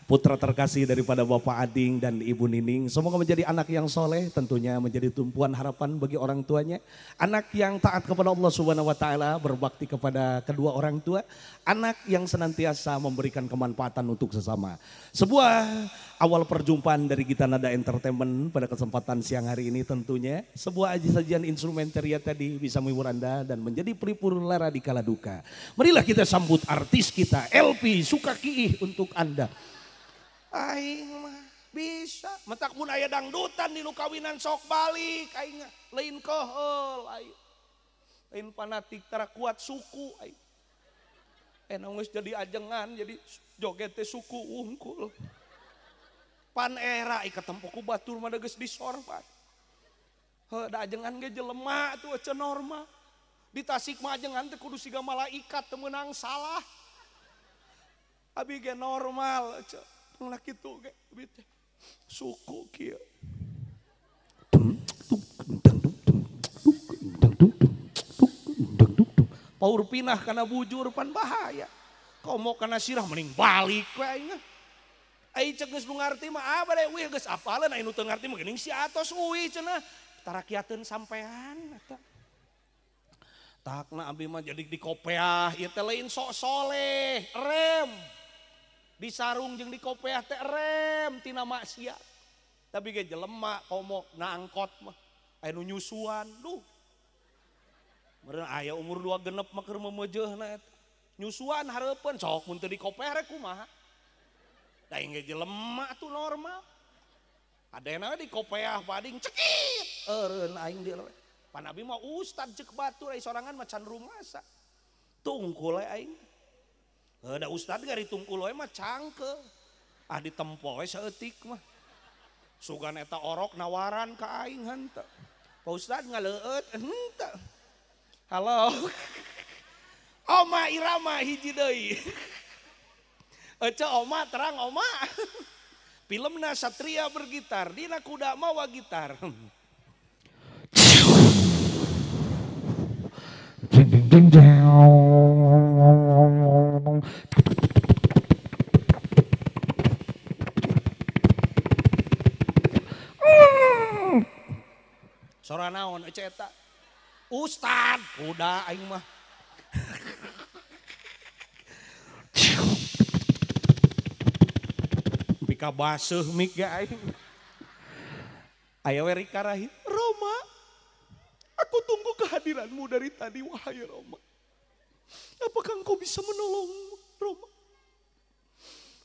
[SPEAKER 1] putra terkasih daripada Bapak Ading dan Ibu Nining. Semoga menjadi anak yang soleh, tentunya menjadi tumpuan harapan bagi orang tuanya. Anak yang taat kepada Allah Subhanahu wa Ta'ala, berbakti kepada kedua orang tua. Anak yang senantiasa memberikan kemanfaatan untuk sesama. Sebuah awal perjumpaan dari Gita Nada Entertainment pada kesempatan siang hari ini tentunya. Sebuah sajian instrumen ceria tadi bisa menghibur Anda dan menjadi pelipur lara di kala duka. Marilah kita sambut artis kita, LP Sukakiih untuk Anda. Aing mah bisa, mentak mun aya dangdutan di nu kawinan sok balik aing lain koheul aing. Lain fanatik tara kuat suku aing. Enak geus jadi ajengan jadi joget teh suku wungkul. Pan era katempo ku batur mah geus disorban. Heuh da ajengan ge jelema atuh ece normal. Di Tasik mah ajengan teh kudu siga malaikat teu meunang salah. Abi ge normal ece. Lah kitu ge abi teh suku kieu. Paur pinah kana bujur pan bahaya. Komo kana sirah mending balik we aing. Ai cek geus nu ngarti mah apa deh wih geus apaleun ai nu teu ngarti mah geuning si atos uih cenah. Tarakiateun sampean eta. Takna abi mah jadi dikopeah ieu teh lain sok soleh, rem. Di sarung jeung di kopeah teh rem tina maksiat. Tapi ge jelema komo na angkot mah aya nu nyusuan duh. Meureun aya umur 2 genep mah keur memeujeuhna eta. Nyusuan hareupeun sok mun teu di kopeah rek kumaha. Da aing ge jelema atuh normal. Adena di kopeah bading cekit eureun aing di pan abi mah ustad ceuk batur ai sorangan mah can rumasa. Tungkul we aing. Da ustad gari tungkul we mah cangke. Ah ditempo we saeutik mah. Sugan eta orok nawaran ka aing henteu. Pak Ustad ngaleueut henteu. Halo. Oma Irama hiji deui. Ece oma terang oma. Filmna Satria bergitar, dina kuda mawa gitar.
[SPEAKER 2] Ding ding ding ding.
[SPEAKER 1] Sora naon ece eta? Ustad, kuda aing mah. Pika baseuh mik ge aing. Aya we rika rahim, Roma. Aku tunggu kehadiranmu dari tadi wahai Roma. Apakah engkau bisa menolong Roma?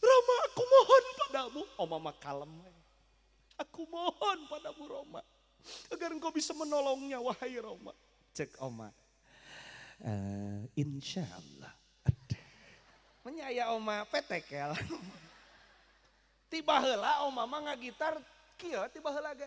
[SPEAKER 1] Roma, aku mohon padamu. Oma mah kalem. Aku mohon padamu Roma, agar engkau bisa menolongnya wahai Roma. Cek oma. Insya Allah. Menyaya oma petekel. Tiba heula oma mah ngagitar kieu tiba heula ge.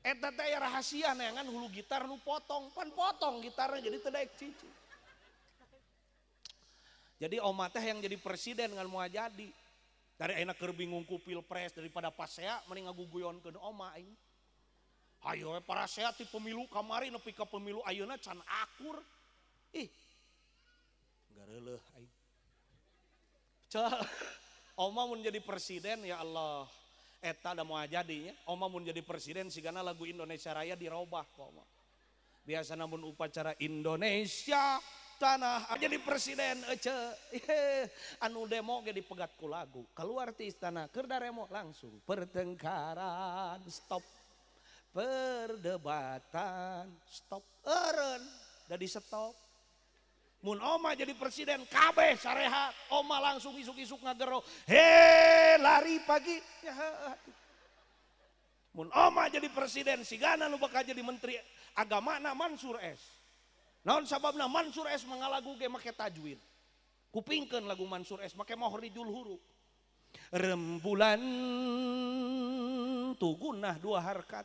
[SPEAKER 1] Eta teh aya rahasia neangan hulu gitar nu potong, pan potong gitarnya jadi teu daek cici. Jadi oma teh yang jadi presiden ngan moal jadi. Dari ayeuna keur bingung ku pilpres daripada pasea mending ngaguguyonkeun oma aing. Hayo we parasea ti pemilu kamari nepi ka pemilu ayeuna can akur. Ih. Gareuleuh aing. Cah, oma mun jadi presiden ya Allah. Eta da moal jadi nya. Oma mun jadi presiden sigana lagu Indonesia Raya dirobah ku oma. Biasa namun upacara Indonesia tanah jadi presiden ece anu demo ge dipegat ku lagu keluar ti istana keur daremo langsung pertengkaran stop, perdebatan stop, eureun da di stop. Mun oma jadi presiden kabeh sarehat, oma langsung isuk-isuk ngagero he lari pagi. Mun oma jadi presiden sigana nu bakal jadi menteri agama na Mansur S. Naon sababna Mansur S mangalagu ge make tajwid. Kupingkeun lagu Mansur S make mahrijul huruf. Rembulan tugunah dua harkat.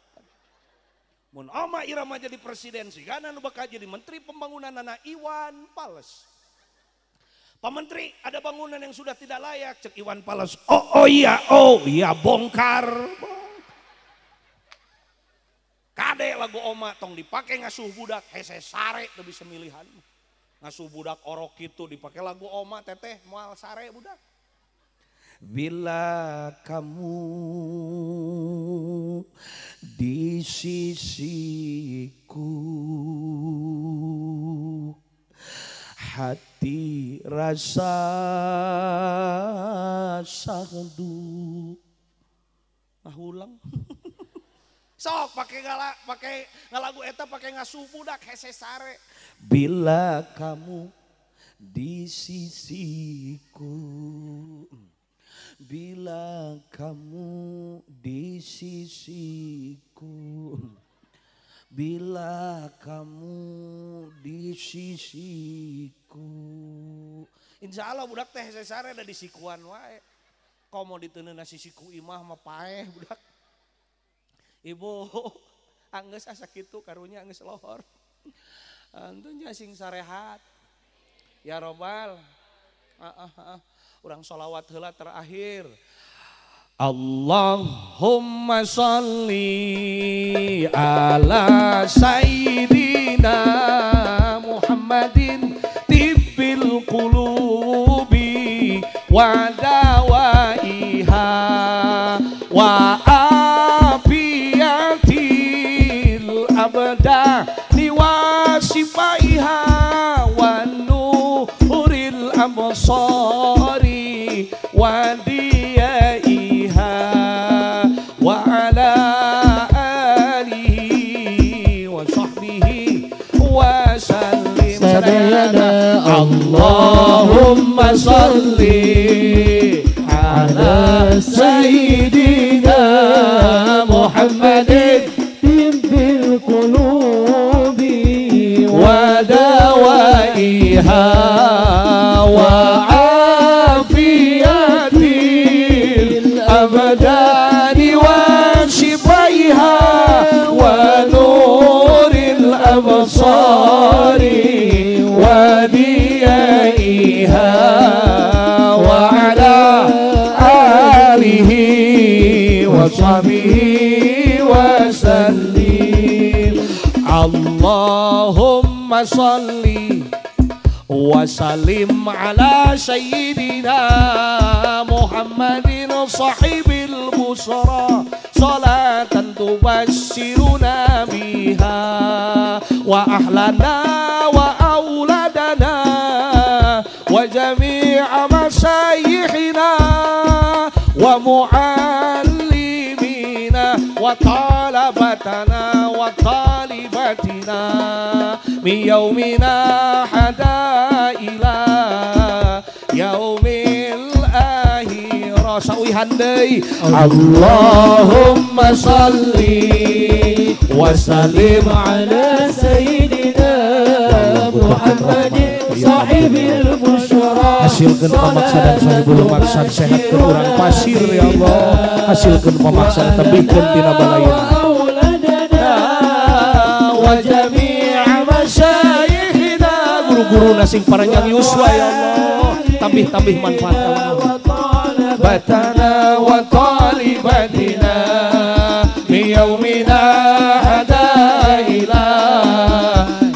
[SPEAKER 1] Mun Oma Irama jadi presiden sigana nu bakal jadi menteri pembangunan nana Iwan Fals. Pak Menteri, ada bangunan yang sudah tidak layak, cek Iwan Fals. Oh, oh iya, oh iya, bongkar. Kade lagu oma tong dipake ngasuh budak, hese sare teu bisa milihan. Ngasuh budak orok kitu dipake lagu oma teteh moal sare budak. Bila kamu di sisiku, hati rasa sahdu. Ah ulang. Sok pakai galak, pakai ngalagu eta pakai ngasuh budak hese sare. Bila kamu di sisiku, bila kamu di sisiku, bila kamu di sisiku. Insya Allah budak teh hese sare da di sikuan wae. Komo diteuneuh sisiku imah mah paeh budak. Ibu anggeus asa kitu karunya anggeus lohor. Antunya sing sarehat. Ya robbal. Urang sholawat heula terakhir. Allahumma sholli ala sayyidina Muhammadin tibbil qulubi wa dawaiha wa afiyatil abdani wa sifaiha wa nuril absari wa diyaiha wa ala alihi wa sahbihi wa sallim.
[SPEAKER 2] Sadayana Allahumma salli ala sayyidina Muhammadin tibbil qulubi wa dawaiha wa afiyatil abdani wa shifaiha wa nuril absari wa diyaiha wa ala alihi wa sahbihi wa sallim.
[SPEAKER 1] Allahumma salli wa sallim ala sayyidina Muhammadin sahibil busra salatan tubassiruna biha wa ahlana wa auladana wa jami'a masayikhina wa muallimina wa talabatana wa talibatina min yaumina hada ila yaumil akhir. Sauihan deui. Allahumma salli wa sallim
[SPEAKER 2] ala sayyidina Muhammadin sahibil busyra.
[SPEAKER 1] Hasilkeun pamaksadan sahibul maksad, sehatkeun urang pasir ya Allah, hasilkeun pamaksadan tebihkeun tina balaya
[SPEAKER 2] wa jami'a
[SPEAKER 1] masyayikhina, guru-guru nasing paranjang yuswa ya Allah, tambih-tambih manfaat batana wa talibatina min yaumina hada ila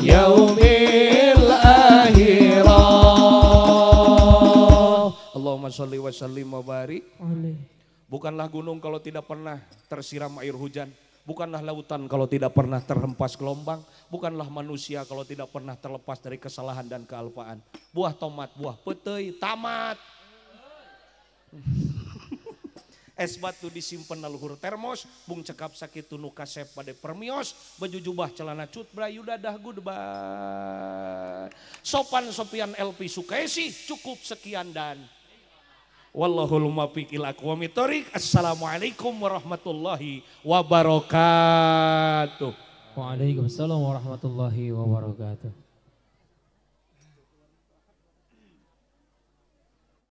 [SPEAKER 1] yaumil akhirah. Allahumma sholli wa sallim wa barik. Bukanlah gunung kalau tidak pernah tersiram air hujan, bukanlah lautan kalau tidak pernah terhempas gelombang, bukanlah manusia kalau tidak pernah terlepas dari kesalahan dan kealpaan. Buah tomat, buah peuteuy, tamat. Es batu disimpen leluhur termos, bung cekap sakitu nu kasep bade permios, baju jubah celana cut brayu dadah goodbye. Sopan Sopian LP Sukaisi, cukup sekian dan wallahul muwaffiq ila aqwamit thoriq. Assalamualaikum warahmatullahi wabarakatuh.
[SPEAKER 2] Waalaikumsalam warahmatullahi wabarakatuh.